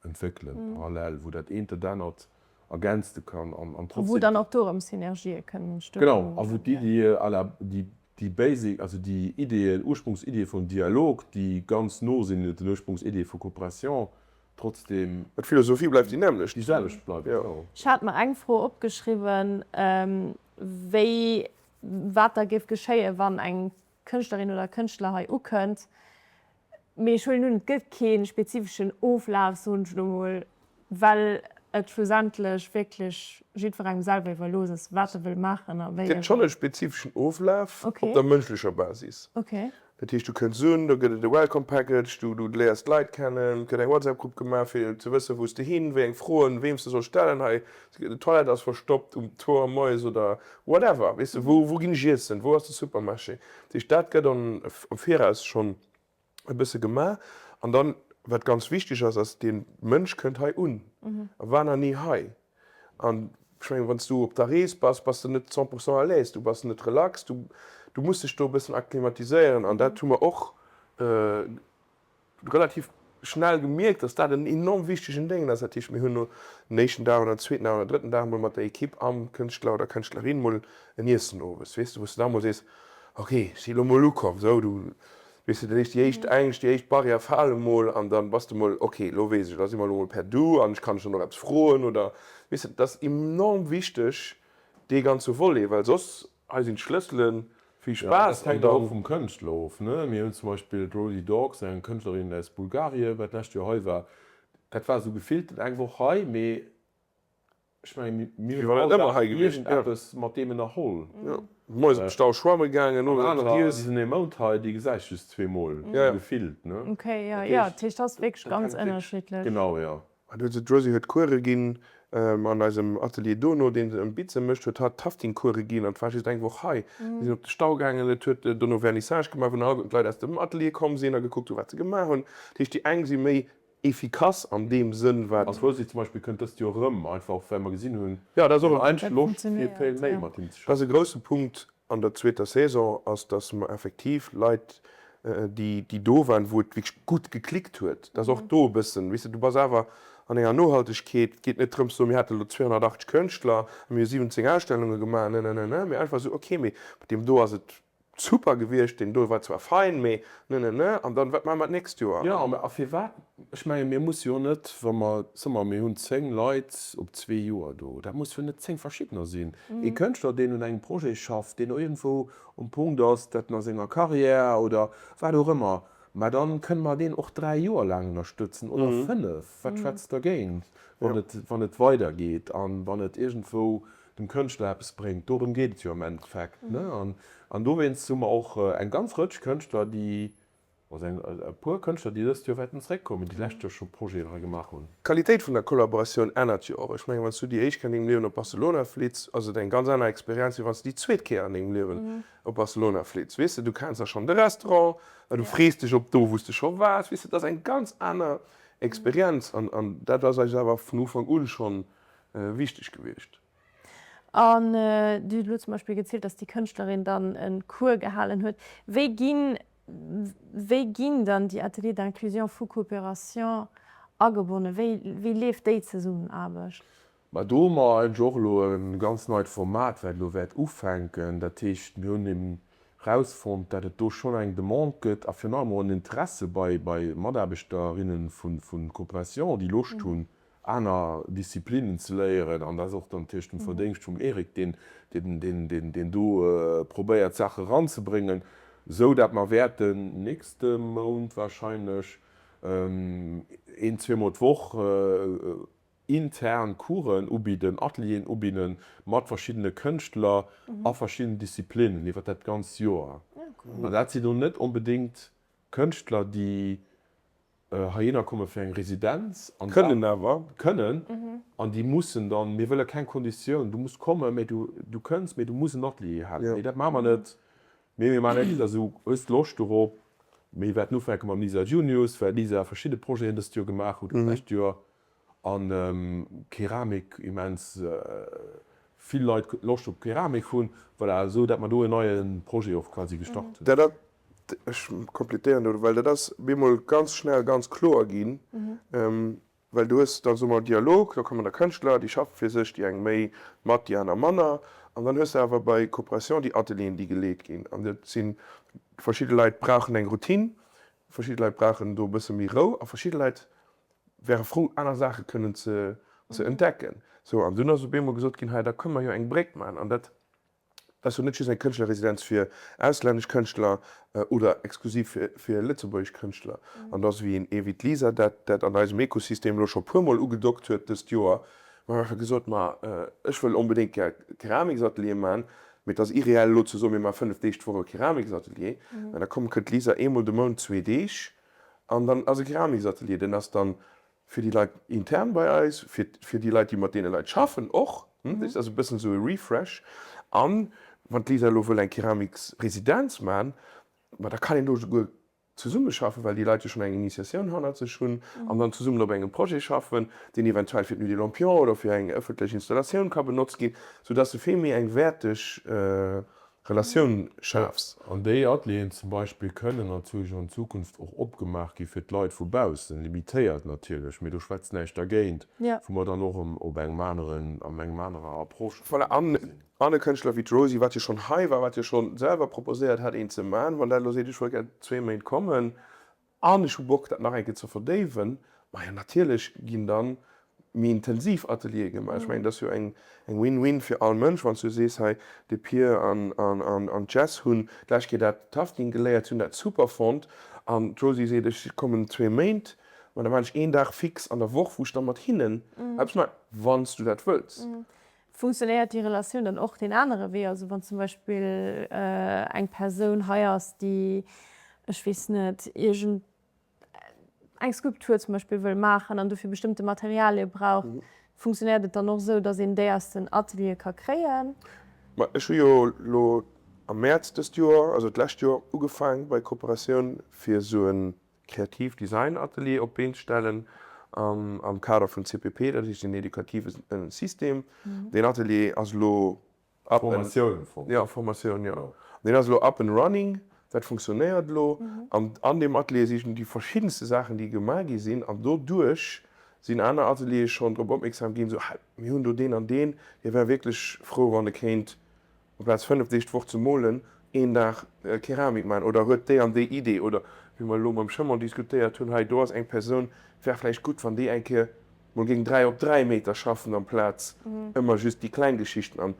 entwéckelen, parallel, wou dat eent dat anert ergänzte kann an A wou trotzdem. dann och do erëm Synergië kënnen entstoen. Genau, a wou d'Iddie à la, déi, déi basic, also déi Ideeën, Ursprungsiddie vum Dialog, déi ganz no sinn den Ursprungsiddie vu Coopération, trotzdem. D'Philosophie bleift déi nämmlecht. Déi selwecht bleift, genau. Ech hat mer eng Fro opgeschriwwen, wéi, wat da géif geschéien, wann eng Kënschtlerin oder Kënschtler hei ukënnt. Mee ech huelen un, et gëtt kee spezifeschen Oflaf, soen ech elo mol, well et schlussendlech wierklech jiddwerengem selwer iwwerlooss ass, wat e wëll maachen a wéi e. Et gëtt schonn e spezifeschen Oflaf op der mënschlecher Basis. Dat heescht, du kënns un, do gëtt et e Welcome Package, du léiers d'Leit kennen, et gëtt eng WhatsApp-Grupp gemaach, fir ze wëssen, wou s de hin, wéi eng Froen, weem s de solls stellen, hei, d'Toilette ass verstoppt um Tour moies oder whatever, weess de, wou, wou ginn ech iessen, wou ass de Supermarché. Dat heescht, dat gëtt am Viraus schonn e bësse gemaach. An dann, wat ganz wichteg ass, ass, dee Mënsch kënnt hei un a war nach ni hei. An ech mengen, wann s du op der Rees bass, bass de net 100 pourcent à l'aise, du bass net relax, du, du muss dech do e bëssen akklimatiséieren. An dat hu mer och relativ schnell gemierkt, dass dat en enorm wichtegen Déngen ass. Dat heescht, mir hunn no den éischten Dag oder den zweeten Dag oder drëtten Dag emol mat der Ekipp am Kënschtler oder Kënschtlerin mol en Iessen owes, weess de, wou s de da mol sees, ok, ech si elo mol ukomm, sou, du, weess de, dat heescht, déi éischt Ängscht, déi éischt Barrière fale mol an dann bass de mol, ok, elo weess ech, da si mer elo mol per Du an ech kann dech dann och eppes froen oder, weess de, dat ass enorm wichteg, dee ganze Volet, well soss Hei sinn d'Schlësselen, vill Spaass an dann. Dat hänkt och vum Kënschtler of, ne? Mir hunn zum Beispill d'Rosie Dawkes, eng Kënschtlerin aus Bulgarien, wat d'lescht Joer hei war. Dat war esou gefillten eng Woch hei, mee ech mengen, mir hunn all Dag iergendeppes mat deem ënnerholl. Jo, moies op de Stau schwamme gaangen, owes eppes giess. Anerer, déi sinn ee Mount hei, déi gesäis just zweemol, gefillt, ne? Ok, jo, jo, dat heescht, dat ass wierklech ganz ënnerschiddlech. Genau, jo. D'Rosie huet Course ginn an eisem Atelier dono, deen se ëm Bize mécht, huet hatt Tafting-Course ginn an et war just eng Woch hei. Mir sinn op de Stau gaangen, et huet dono Vernissage gemaach, wou dann alleguerten d'Leit aus dem Atelier komm sinn a gekuckt hunn, wat se gemaach hunn. Dat heescht, déi eng si méi efficace an deem Sënn, wat. An d'Rosie zum Beispill kënnt dëst Joer erëm, einfach well mer gesinn hunn, Jo, dat ass och e. Eigentlech Loscht fir vill méi mat him ze Dat ass e grousse Punkt an der zweeter Saison, ass, datt mer effektiv Leit, déi déi do waren, wou et wierklech gutt geklickt huet, dass och do e bëssen, weess de, du bass awer an enger Nohaltegkeet, et geet net drëms ze soen, mir hate elo 280 Kënschtler a mir hu 17 Ausstellunge gemaach, ne, ne, ne, ne, mee einfach esou, okay, mee mat deem do ass et super gewiescht, deen do war zwar fein, mee ne, ne, ne, an dann, wat maache mer d'nächst Joer? Jo, a firwat? Ech mengen, mir musse jo net, wa mer, soe mer, mir hunn 10 Leit op zwee Joer do, dat muss jo net 10 verschiddener sinn. Ee Kënschtler, deen un engem Projet schafft, deen iergendwou um Punkt ass, dat en a senger Carrière oder wat och ëmmer, mä dann kënne mer deen och 3 Joer laang ënnerstëtzen oder 5, wat schwätzt dergéint, wann et, wann et weidergeet a wann et iergendwou dem Kënschtler eppes bréngt. Dorëm geet et jo am Endeffekt, ne? An, an dowéinst hu mer och eng ganz Rëtsch Kënschtler, déi Also e puer Kënschtler, déi dëst Joer wäerten zeréckkommen, déi d'lescht Joer scho Projeten hei gemaach hunn. D'Qualitéit vun der Kollaboratioun ännert jo och. Ech mengen, wann s du déi éischt Kéier an dengem Liewen op Barcelona flitts, ass et eng ganz aner Experienz, wéi wann s du déi zweet Kéier an dengem Liewen op Barcelona flitts. Weess de, du kenns da schonn de Restaurant, du frees dech op do, wou s de scho waars. Weess de, et ass eng ganz aner Experienz an dat ass eis awer vun Ufank un schonn wichteg gewiescht. An Dir hutt elo zum Beispill gezielt, dass déi Kënschtlerin dann e Cours gehalen huet. Wéi ginn, wéi ginn dann déi Ateliers d'inclusion vu Coopération agebonnen? Wéi, wéi leeft déi Zesummenaarbecht? Mä do hu mer eigentlech och elo e ganz neit Format, wat elo wäert ufänken. Dat heescht, mir hunn eben erausfonnt, dat et do schonn eng Demande gëtt a virun allem och en Interesse bei, bei Mataarbechterinnen vu, vu Coopération, déi Loscht hunn, aner Disziplinnen ze léieren, an dat ass och dann natierlech dem Verdéngscht vum Eric, deen, deen, deen, deen do probéiert d'Saache eranzebréngen, esou dat mer wäerten nächste Mount wahrscheinlech een, zweemol d'Woch intern Coursen ubidden, Atelieren ubidden mat verschiddene Kënschtler a verschiddenen Disziplinnen iwwer dat ganzt Joer. An dat sinn elo net onbedéngt Kënschtler, déi. Heihinner komme fir eng Residenz an Kënnen awer. Kënnen an déi mussen dann, mir wëlle keng Konditioun, du muss kommen, mä du, du kënns, mä du muss en Atelier halen. Nee, dat maache mer net. Mee mir maachen extra esou, hues de Loscht dorop? Mir wäerten ufänke mam Lisa Junius, well d'Lisa verschidde Projeten dëst Joer gemaach huet, oder d'lescht Joer, an Keramik immens vill Leit Loscht op Keramik hunn. Voilà, esou dat mer do en neie Projet och quasi gestart hunn. Dat Ech kompletéieren do, well dat ass bemol ganz schnell ganz kloer ginn, well du hues da soe mer Dialog, da kommen da Kënschtler, déi schaffe fir sech, déi eng méi mat, déi aner manner, an dann hues de awer bei Coopération déi Atelieren, déi geleet ginn, an dat si verschidde Leit brauchen eng Routine, verschidde Leit brauchen do e bësse méi Rou a verschidde Leit wäre frou aner Saache kënnen ze entdecken. Sou, an dunn ass op eemol gesot ginn, hei da kënne mer jo eng Bréck maachen an dat ass jo net just eng Kënschtlerresidenz fir auslännesch Kënschtler oder exklusiv fir lëtzebuergesch Kënschtler. An da ass wéi een ee wéi d'Lisa dat dat an eisem Ekosystem elo scho puermol ugedockt huet dëst Joer, mer hu einfach gesot, ma ech wëll onbedéngt gär Keramiksatelier man, mee et ass irreell elo ze soen, mir maache 5 Deeg d'Woch e Keramiksatelier. Mä da komm kënnt d'Lisa eemol de Mount zwee Deeg an dann ass e Keramiksatelier. Den ass dann Fir déi Leit intern bei eis, fir fir déi Leit, déi mat deene Leit schaffen och. Dat ass e bëssen esou e Refresh. An wann d'Lisa elo wëll eng Keramiksresidenz maachen, ma da kann een do esouguer zesummeschaffen, well déi Leit jo schonn eng Initiatioun hannert sech hunn an dann zesummen op engem Projet schaffen, deen eventuell fir d'Nuit des Lampions oder fir eng ëffentlech Installatioun ka benotzt ginn, soudass de vill méi eng wäerteg Relatioun schafs. An déi Atelieren zum Beispill kënnen natierlech an Zukunft och opgemaach gi fir d'Leit vu baussen, limitéiert natierlech, mee do schwätzt näischt dergéint, wou mer dann och erëm op engem aneren, an engem anerer Approche Voilà, an an e Kënschtler wéi d'Rosi, wat jo schonn hei war, wat jo schonn selwer proposéiert hat, een ze man, wann dat elo seet, ech wëll gär zwee Méint kommen, An ech hu Bock, dat nach eng Kéier ze verdéiwen. Majo, natierlech ginn da méi intensiv Ateliere gemaach. Ech mengen, dat ass jo eng Win-win fir all Mënsch, wann s du sees, hei, de Pir an d'Jess hunn d'lescht Kéier dat Tafting geléiert, si hunn dat super fonnt. An d'Rosi seet, ech kommen zwee Méint, ma da maachen ech een Dag fix an der Woch, wou ech da mat hinnen eppes maachen, wann s du dat wëlls. Funktionéiert déi Relatioun dann och deen anere Wee? Also wann zum Beispill eng Persoun hei ass, déi, ech weess net, iergend eng Skulptur zum Beispill wëll maachen an dofir bestëmmte Materialie brauch, funktionéiert et dann och esou, datt een déi aus den Ateliere ka kréien? Ma ech hu jo elo am Mäerz dëst Joer, also d'lescht Joer, ugefaang bei Kooperatioun fir esou en Kreativ Design Atelier op d'Been stellen am Kader vun CPP, dat heescht den edukative System. Deen Atelier ass elo up and. Formatioun am Fong. Jo, Formatioun, jo. Deen ass elo up and running, dat funktionéiert elo. An an deem Atelier si déi verschiddenste Saachen, déi gemaach gi sinn. An doduerch sinn aner Ateliere schonn drop opmierksam ginn, esou, Hei, mir hunn do deen an deen, dee wär wierklech frou, wann e kéint Amplaz 5 Deeg d'Woch ze molen, een Dag Keramik maachen oder huet déi an déi Idee oder wéi mer elo mam Schëmmer diskutéiert hunn, hei do ass eng Persoun, et wär vläicht gutt wann déi eng Kéier mol géing 3 op 3 Meter schaffen amplaz ëmmer just déi kleng Geschichten an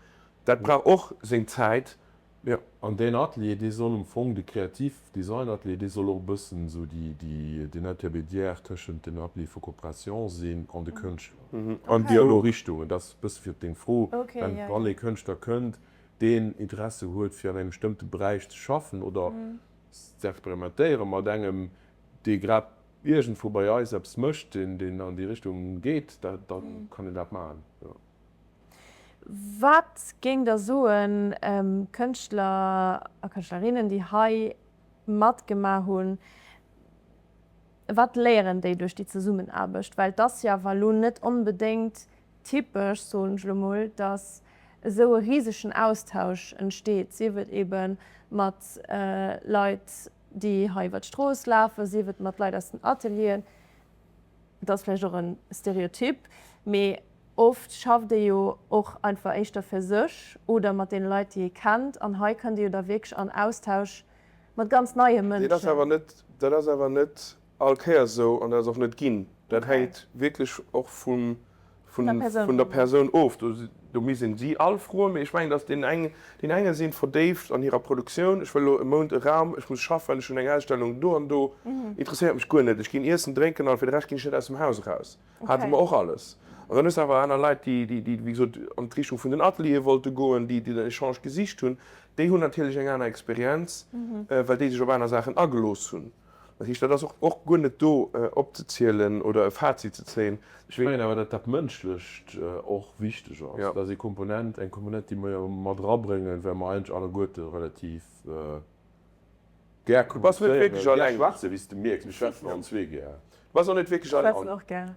dat brauch och seng Zäit. Jo. An deen Atelier, dee soll um Fong, de Kreativ Design Atelier, dee soll och e bëssen esou déi, déi, den Intermédiaire tëschent den Ateliere vu Coopération sinn an de Kënschtler. An déi zwou Richtungen. Dat ass e bësse fir op deng Fro, wenn, wann ee Kënschtler kënnt, deen Interesse huet fir an engem bestëmmte Beräich ze schaffen oder ze experimentéiere mat engem, dee grad iergendwou bei eis eppes mécht, deen, deen an déi Richtung geet, da, da kann een dat maachen, jo. Wat géingt Der soen, Kënschtler a Kënschtlerinnen, déi hei matgemaach hunn, wat léieren déi duerch déi Zesummenaarbecht? Well et ass jo awer elo net onbedéngt typesch, soen ech elo mol, datt esou e risegen Austausch entsteet, sief et ebe mat Leit, déi hei iwwer d'Strooss lafen, sief et mat Leit aus den Atelieren. Et ass vläicht och e Stereotyp, mee oft schafft ee jo och einfach éischter fir sech oder mat deene Leit, déi ee kennt. An hei kënnt ee jo da wierklech an Austausch mat ganz neie Dat ass awer Mënschen. net, dat ass awer net all Kéiers esou an dat ass och net ginn. Dat hänkt wierklech och vum vun der Persoun of. Do misst een si all froen. Mee ech mengen, datt deen eng, deen enge sinn verdéift an hirer Produktioun, ech wëll elo e Mount e Raum, ech muss schaffen, ech hunn eng Ausstellung do an do, interesséiert mech guer net, ech ginn iessen, drénken an fir de Rescht ginn ech net aus dem Haus eraus. Hate mer och alles. An dann hues de awer aner Leit, déi, déi, wéi gesot, an d'Richtung vun den Ateliere wollte goen, déi den Echange gesicht hunn. Déi hunn natierlech eng aner Experienz, well déi sech op aner Saachen agelooss hunn. Dat heescht, dat ass och och guer net do opzezielen oder e Fazit ze zéien. Ech mengen awer, datt dat Mënschlecht och wichteg ass. Dat ass ee Komponent, eng Komponent, déi mer jo mat erabréngen, well mer eigentlech alleguerte relativ gär kommunizéieren, gär schwätzen, wéi s de mierks. Mir schwätzen allen zwee gär. Du bass och net wierklech alleng. Schwätzen och gär.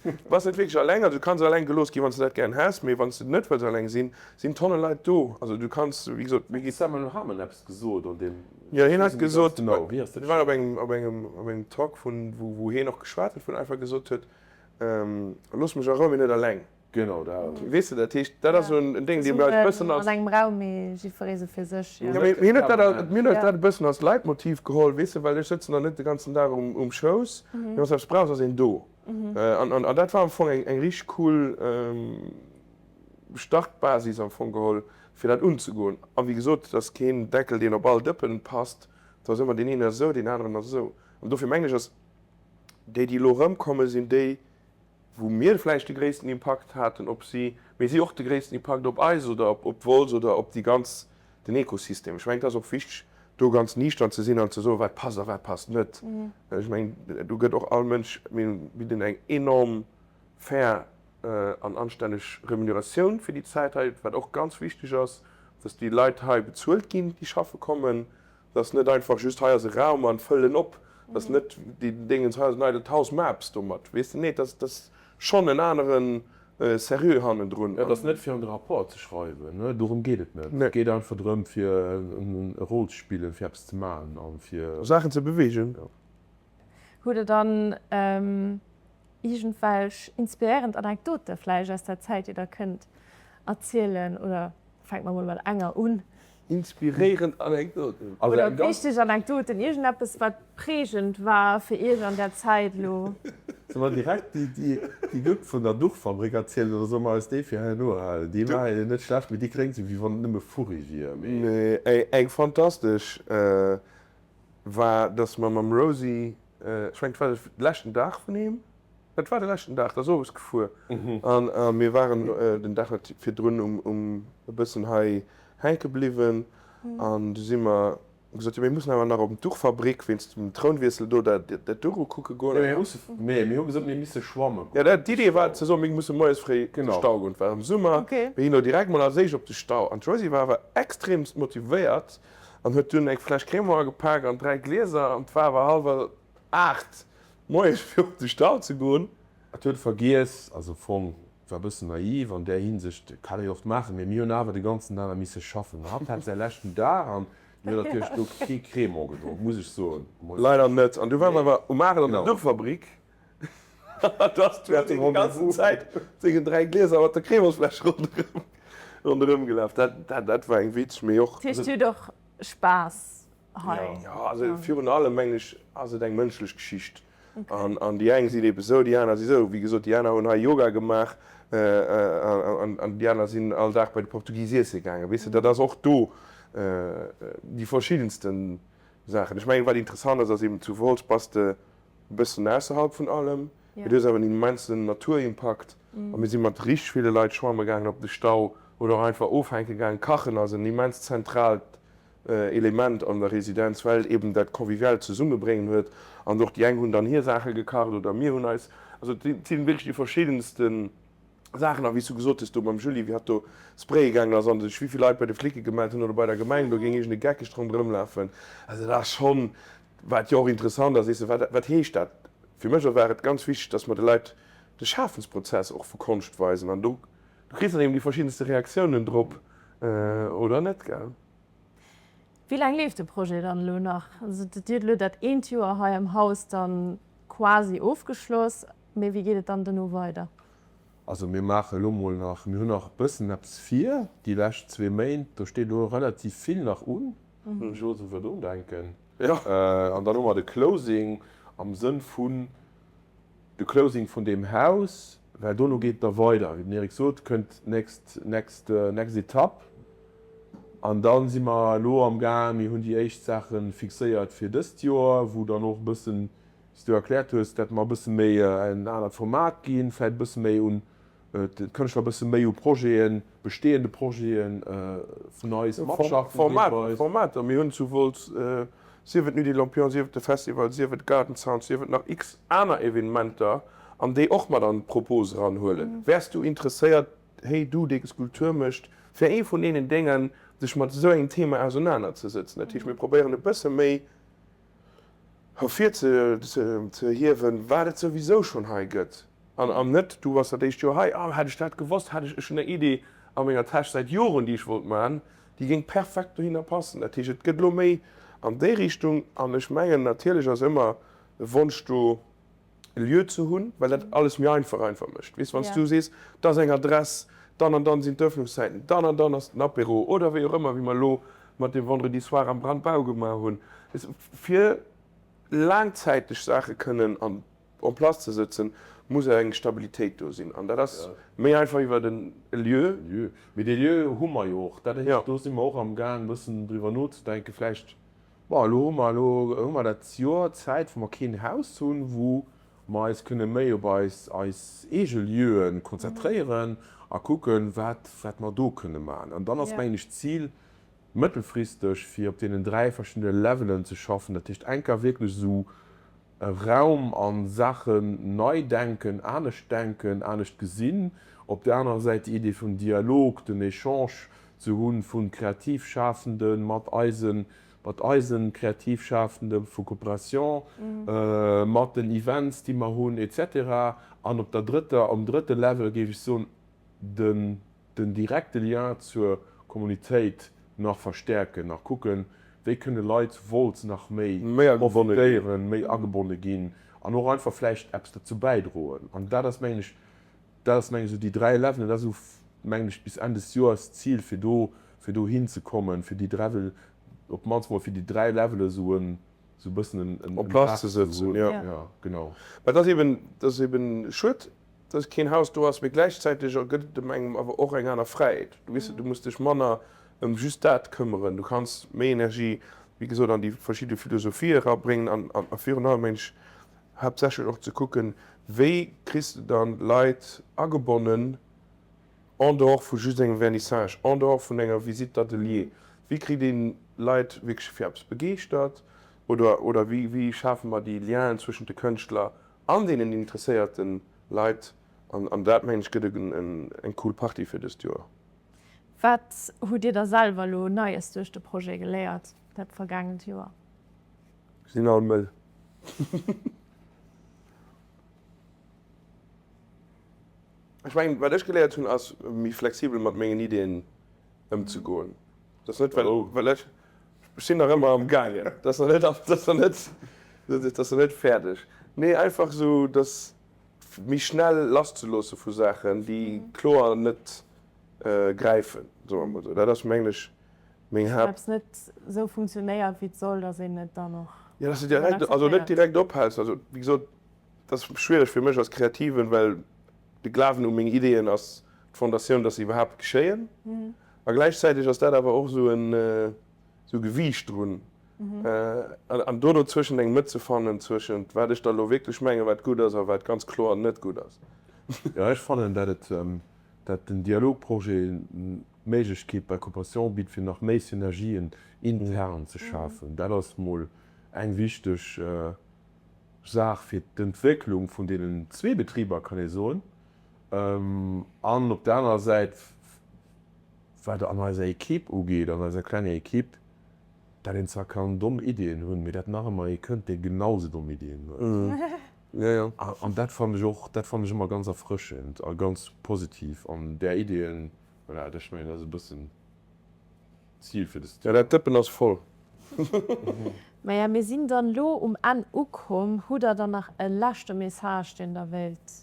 Du bass net wierklech alleng. Also du kanns alleng gelooss ginn, wann s de dat gären häss, mee wann s de net wëlls alleng sinn, sinn tonne Leit do. Also du kanns, wéi gesot, mir gi. Samuel Hamen eppes gesot an deem. Jo, hien huet gesot, mir waren op engem, op engem, op engem Talk vun, wou, wou hien och geschwat huet, wou en einfach gesot huet, Looss mech a Rou, mee net alleng. Genau dat. Weess de, dat heescht, dat ass esou en Ding, dee mir eis e bëssen als. An engem Raum, mee jiddweree sou fir sech, jo. Jo, mee mir hunn dat, mir hunn eis dat e bëssen als Leitmotiv geholl, weess de, well ech sëtzen dann net de ganzen Dag um Schouss, mee wann s de eppes brauchs, ass een do. An dat war am Fong eng richteg cool Startbasis am Fong geholl, fir dat unzegoen. A wéi gesot, et ass keen Deckel, deen op all Dëppen passt, et ass ëmmer, deen een ass esou, deen aneren ass esou. An dofir mengen ech, ass déi, déi elo erëmkommen, sinn déi, wou mir vläicht de gréissten Impakt haten op si, mee si och de gréissten Impakt op eis oder op Wolz oder op déi ganz, den Ekosystem. Ech mengen, et ass och wichteg, do ganz niichtern ze sinn an ze soen, wat passt a wat passt net. Ech mengen, do gëtt och all Mënsch, mir bidden eng enorm fair an anstänneg Remuneratioun fir déi Zäit hei, wat och ganz wichteg ass, dass déi Leit hei bezuelt ginn, déi schaffe kommen. Et ass net einfach just, hei ass e Raum an fëll en op. Et ass net déi Déngens, hei ass en eidelt Haus, maach eppes domat. Weess de, nee, et ass, et ass schonn en anere Sérieux hannendrun. Et ass net fir an de Rapport ze schreiwen, ne, dorëm geet et net. Et geet einfach drëm fir e Rôle ze spillen, fir eppes ze maachen a fir. Saachen ze beweegen. Hutt Der dann iergendwelch inspiréierend Anekdote vläicht aus der Zäit, déi Der kënnt erzielen? Oder fänke mer mol mat enger un. Inspiréierend Anekdoten. Oder wichteg Anekdoten, iergendeppes wat prägend war fir Iech an där Zäit elo. Solle mer direkt déi Guck vun der Duchfabrik erzielen oder solle mer eis déi fir herno halen? Déi war jo net schlecht, mee déi kléngt esou wéi wann et nëmme Furri wier. Nee, eng fantastesch war, dass mer mam Rosy, ech mengen et war de leschten Dag vun him, Dat war de leschten Dag, dat ass owes gefuer an mir waren den Dag virdrun um e bëssen hei hänke bliwwen an du si mer gesot, jo mir mussen awer nach op d'Duchfabrik wéinst dem Trounwiessel do dat Duch ukucke goen. Nee, mir hu gesot, mir misse schwamme goen. Jo, d'Idee war ze soen, mir musse moies fréi op de Stau goen. Et war am Summer, mir ginn elo direkt mol als éischt op de Stau. An d'Rosie war awer extremst motivéiert an huet dunn eng Fläsch Crémant agepak an 3 Glieser an et war awer hallwer 8 Moies fir op de Stau ze goen. Et huet vergiess, also Fong war bëssen naiv an där Hinsicht, kann ee oft maachen, mee mir hunn awer de ganzen Dag nach misse schaffen. Hatt hat säi leschten Dag an mir hunn natierlech do kee Crémant gedronk, muss ech soen. Leider net. An du war mer awer um 8 an der Duchfabrik an du ass déi ganzen Zäit sengen 3 Glieser mat der Crémantsfläsch ronderëm ronderëm gelaf. Dat dat war eng witzeg, mee och. Dat heescht, Dir hutt och Spaass hei. Jo, also virun allem mengen ech ass et eng mënschlech Geschicht. An déi eng sinn ebe sou, déi aner si sou. Wéi gesot, déi aner hunn hei Yoga gemaach an déi aner sinn all Dag bei de Portugis iesse gaangen. Weess de, dat ass och do déi verschiddenste Saachen. Ech mengen, wat interessant ass, ass eben zu Wolz bass de e bëssen ausserhalb vun allem, mee du hues awer en immensen Naturimpakt. A mir si mat richteg ville Leit schwamme gaangen op de Stau oder och einfach ofhänke gaangen. Kachen ass en immens zentraalt Element an der Residenz, well et eben dat conviviaalt Zesummebréngen huet. An och déi eng hunn dann hir Saache gekacht oder mir hunn eis, also et sinn wierklech déi verschiddenste Saachen. A wéi s du gesot hues do mam Julie, wéi hatt do spraye gaangen ass an sech wéi vill Leit bei de Flicke gemellt hunn oder bei der Gemeng, do géing iergend e Geckegt ronderëm lafen. Also dat ass schonn, wat jo och interessant ass, weess de, wat, wat heescht dat? Fir mech war et ganz wichteg, datt mer de Leit de Schafensprozess och vu Konscht weisen an do Du kriss dann eben déi verschiddenste Reaktiounen drop, oder net, gell? Wéi laang leeft de Projet dann elo nach? Also Dir hutt elo dat eent Joer hei am Haus dann quasi ofgeschloss, mee wéi geet et dann dono weider? Also mir maache elo mol nach, mir hunn nach e bëssen eppes vir, déi lescht zwee Méint, do steet elo relativ vill nach un, wann ech elo esou virdrun denken. An dann hu mer de Closing am Sënn vun De Closing vun deem Haus, well dono geet et da weider, wéi den Eric sot, kënnt d'nächst, next, next Etapp. An da si mer elo am Gaang, mir hunn déi éischt Saache fixéiert fir dëst Joer, wou dann och e bëssen, wéi s du erkläert hues, dat mer e bësse méi en anert Format ginn, vläicht e bësse méi un d'Kënschtler e bësse méi u Projeten, bestehende Projete vun eis matschaffen deelweis. Formater, mir hunn zu Wolz. Sief et d'Nuit des Lampions, sief et de Festival, sief et Garden Sounds, sief et nach x aner Evenementer an déi och mat an d'Propos eranhuelen. Wäers du interesséiert, hey du, dee Skulptur mécht, fir ee vun deenen Déngen dech mat esou engem Thema ausenanerzesëtzen? Dat heescht, mir probéieren e bësse méi ervir ze hiewen, wat et souwisou schonn hei gëtt. An net, du bass dat éischt Joer hei, ah, hätt ech dat gewosst, hätt ech, ech hunn eng Idee a menger Täsch säit Joren, déi ech wollt maachen, déi géing perfekt dohinner passen. Dat heescht, et gëtt elo méi an déi Richtung. An ech mengen, natierlech ass ëmmer e Wonsch do, e Lieu ze hunn, well dat alles méi einfach einfach mécht. Weess, wann s du sees, dat ass eng Adress, dann an dann sinn d'Öffnungszäiten, dann an dann ass den Apéro oder wéi och ëmmer, wéi mer elo mat dem Vendredi soir am Brandbau gemaach hunn, weess, fir laangzäiteg Saache kënnen an en place ze sëtzen, muss eng Stabilitéit do sinn. An dat ass méi einfach iwwer e Lieu. Lieu. Mee dee Lieu hu mer jo och. Dat heescht, do si mer och amgaang e bëssen driwwer nozedenken. Vläicht, bon, elo hu mer, elo hu mer dat Joer Zäit, wou mer keen Haus hunn, wou mer eis kënne méi op eis, eis eege Lieue konzentréieren a kucken, wat, wat mer do kënne maachen. An dann ass, mengen ech, d'Zil mëttelfristeg, fir op deenen 3 verschiddene Levelen ze schaffen. Dat heescht, enker wierklech esou Raum a Saachen nei denken, anescht denken, anescht gesinn. Op där anerer Säit déi Idee vum Dialog, den Echange ze hunn vu Kreativschafende mat eisen, mat eise Kreativschafende vu Coopération, mat den Events, déi mer hunn, et cetera. An op der drëtter, um drëtte Level géif ech soen, den. den direkte Lien zur Kommunitéit nach verstäerken, nach kucken, wéi kënne Leit zu Wolz nach méi profitéieren, méi agebonne ginn an och einfach vläicht eppes derzou bäidroen. An dat ass, mengen ech, dat ass, mengen ech, esou déi 3 Levelen, dat ass esou, mengen ech, bis Enn des Joers d'Zil, fir do, fir dohin ze kommen, fir déi 3, op d'mannst mol fir déi 3 Levele esou en, esou e bëssen en, en En place ze sëtzen, jo. Jo, genau. Mä et ass eben, et ass eben schued, dass keen Haus do ass, mee gläichzäiteg gëtt et engem awer och eng aner Fräiheet. Du weess, du muss dech manner ëm just dat këmmeren, du kanns méi Energie, wéi gesot, an déi verschidde Philosophie erabréngen an a virun allem mengen ech haaptsächlech och ze kucken, wéi kriss de dann d'Leit agebonnen en dehors vu just engem Vernissage, en dehors vun enger Visite d'atelier, wéi kritt een Leit wierklech fir eppes begeeschtert oder oder wéi wéi schafe mer déi Lienen zwëschent de Kënschtler An deenen interesséierten Leit. An dat mengen ech gëtt eng cool Party fir dëst Joer. Wat hutt Dir da selwer elo Neies duerch de Projet geléiert dat vergaangent Joer? Sinn all mëll. Ech mengen wat ech geléiert hunn ass méi flexibel mat mengen Ideen ëmzegoen. Dat ass net well well ech. Ech sinn nach ëmmer am gaangen. Dat ass nach net, dat ass nach net, dat ass nach net fäerdeg. Nee, einfach esou, dass méi schnell lasszeloosse vu Saachen, déi kloer net gräifen, soe mer emol esou. Dat ass, mengen ech, meng Haapt. Wann eppes net esou funktionéiert, wéi et soll, dass een et dann och. Jo, dass de direkt, also net direkt ophäls. Also, wéi gesot, dat ass schwiereg fir mech als Kreativen, well de Glawen u meng Ideeën ass d'Fondatioun, dass se iwwerhaapt geschéien. A gläichzäiteg ass dat awer och esou en esou Gewiicht drun. An do dozwëschent eng Mëtt ze fannen, zwëschent wat ech da elo wierklech mengen, wat gutt ass a wat ganz kloer net gutt ass. Jo, ech fannen, dat et, dat den Dialogprojet d'Méiglechkeet bei Coopération bitt, fir nach méi Synergien intern ze schafen. Dat ass mol eng wichteg Saach fir d'Entwécklung vun deenen zwee Betriber, kann ee soen. An op der anerer Säit, wat an eiser Equipe ugeet, an eiser klenger Equipe, dat een zwar kann domm Ideeën hunn, mee dat nach ëmmer ee kënnt, dee genau sou domm Ideeën huet. An dat fannen ech och, dat fannen ech ëmmer ganz erfrëschend a ganz positiv. An där Ideeën, voilà, ech mengen, dat ass e bëssen d'Zil fir dëst Jo, dat Dëppen ass voll. Maja, mir sinn dann elo um Enn ukomm. Hutt der dann nach e leschte Message, deen der wéilt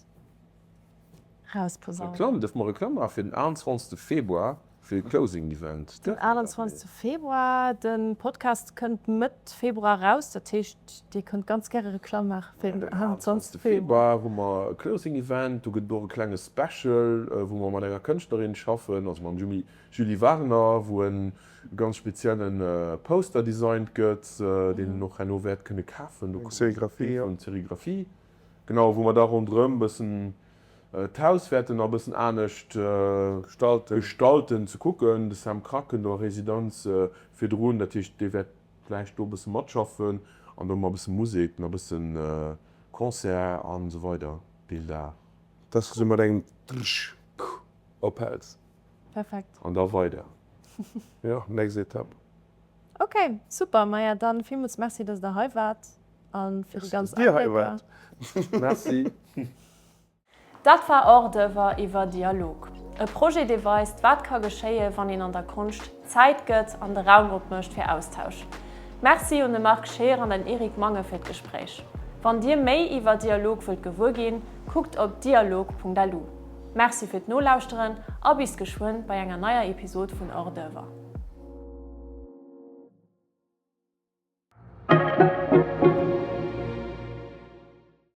rausposaunen? Reklamm, Dierfe mer Reklamm maache fir den 21. Februar, fir de Closing Event? Den 21. Februar, de Podcast kënnt Mëtt Februar raus, dat heescht Dir kënnt ganz gäre Reklamm maache fir den 21. Februar hu mer e Closing Event, do gëtt et och e klenge Special, wou mer mat enger Kënschtlerin schaffen, also mam Julie Warner, wou e ganz spezielle Poster designt gëtt, deen een och herno wäert kënne kafen. Eng Serigraphie, jo. Eng Serigraphie. Genau, wou mer da ronderëm bëssen d'Haus wäerten nach e bëssen anescht gestalten, ze kucken. De Sam Krack kënnt och a Residenz virdrun, dat heescht, dee wäert. Vläicht do e bësse matschaffen an do hu mer e bësse Musek, nach e bësse Concert an esou weider deen Dag. Dass du se mat engem Drsch ophäls. Perfekt. An da weider. Jo, next Etapp. Ok, super. Maja, dann villmools Merci, dass der hei waart an fir déi ganz Merci, dass dir hei Ablécker. waart. Merci. Dat war Hors d'oeuvre iwwer Dialog. E Projet, dee weist, wat ka geschéien, wann een an der Konscht Zäit gëtt an de Raum opmécht fir Austausch. Merci un de Marc Scheer an den Eric Mange fir d'Gespréich. Wann Dir méi iwwer Dialog wëllt gewuer ginn, kuckt op dialog.lu. Merci fir d'Nolauschteren a bis geschwënn bei enger neier Episod vun Hors d'oeuvre.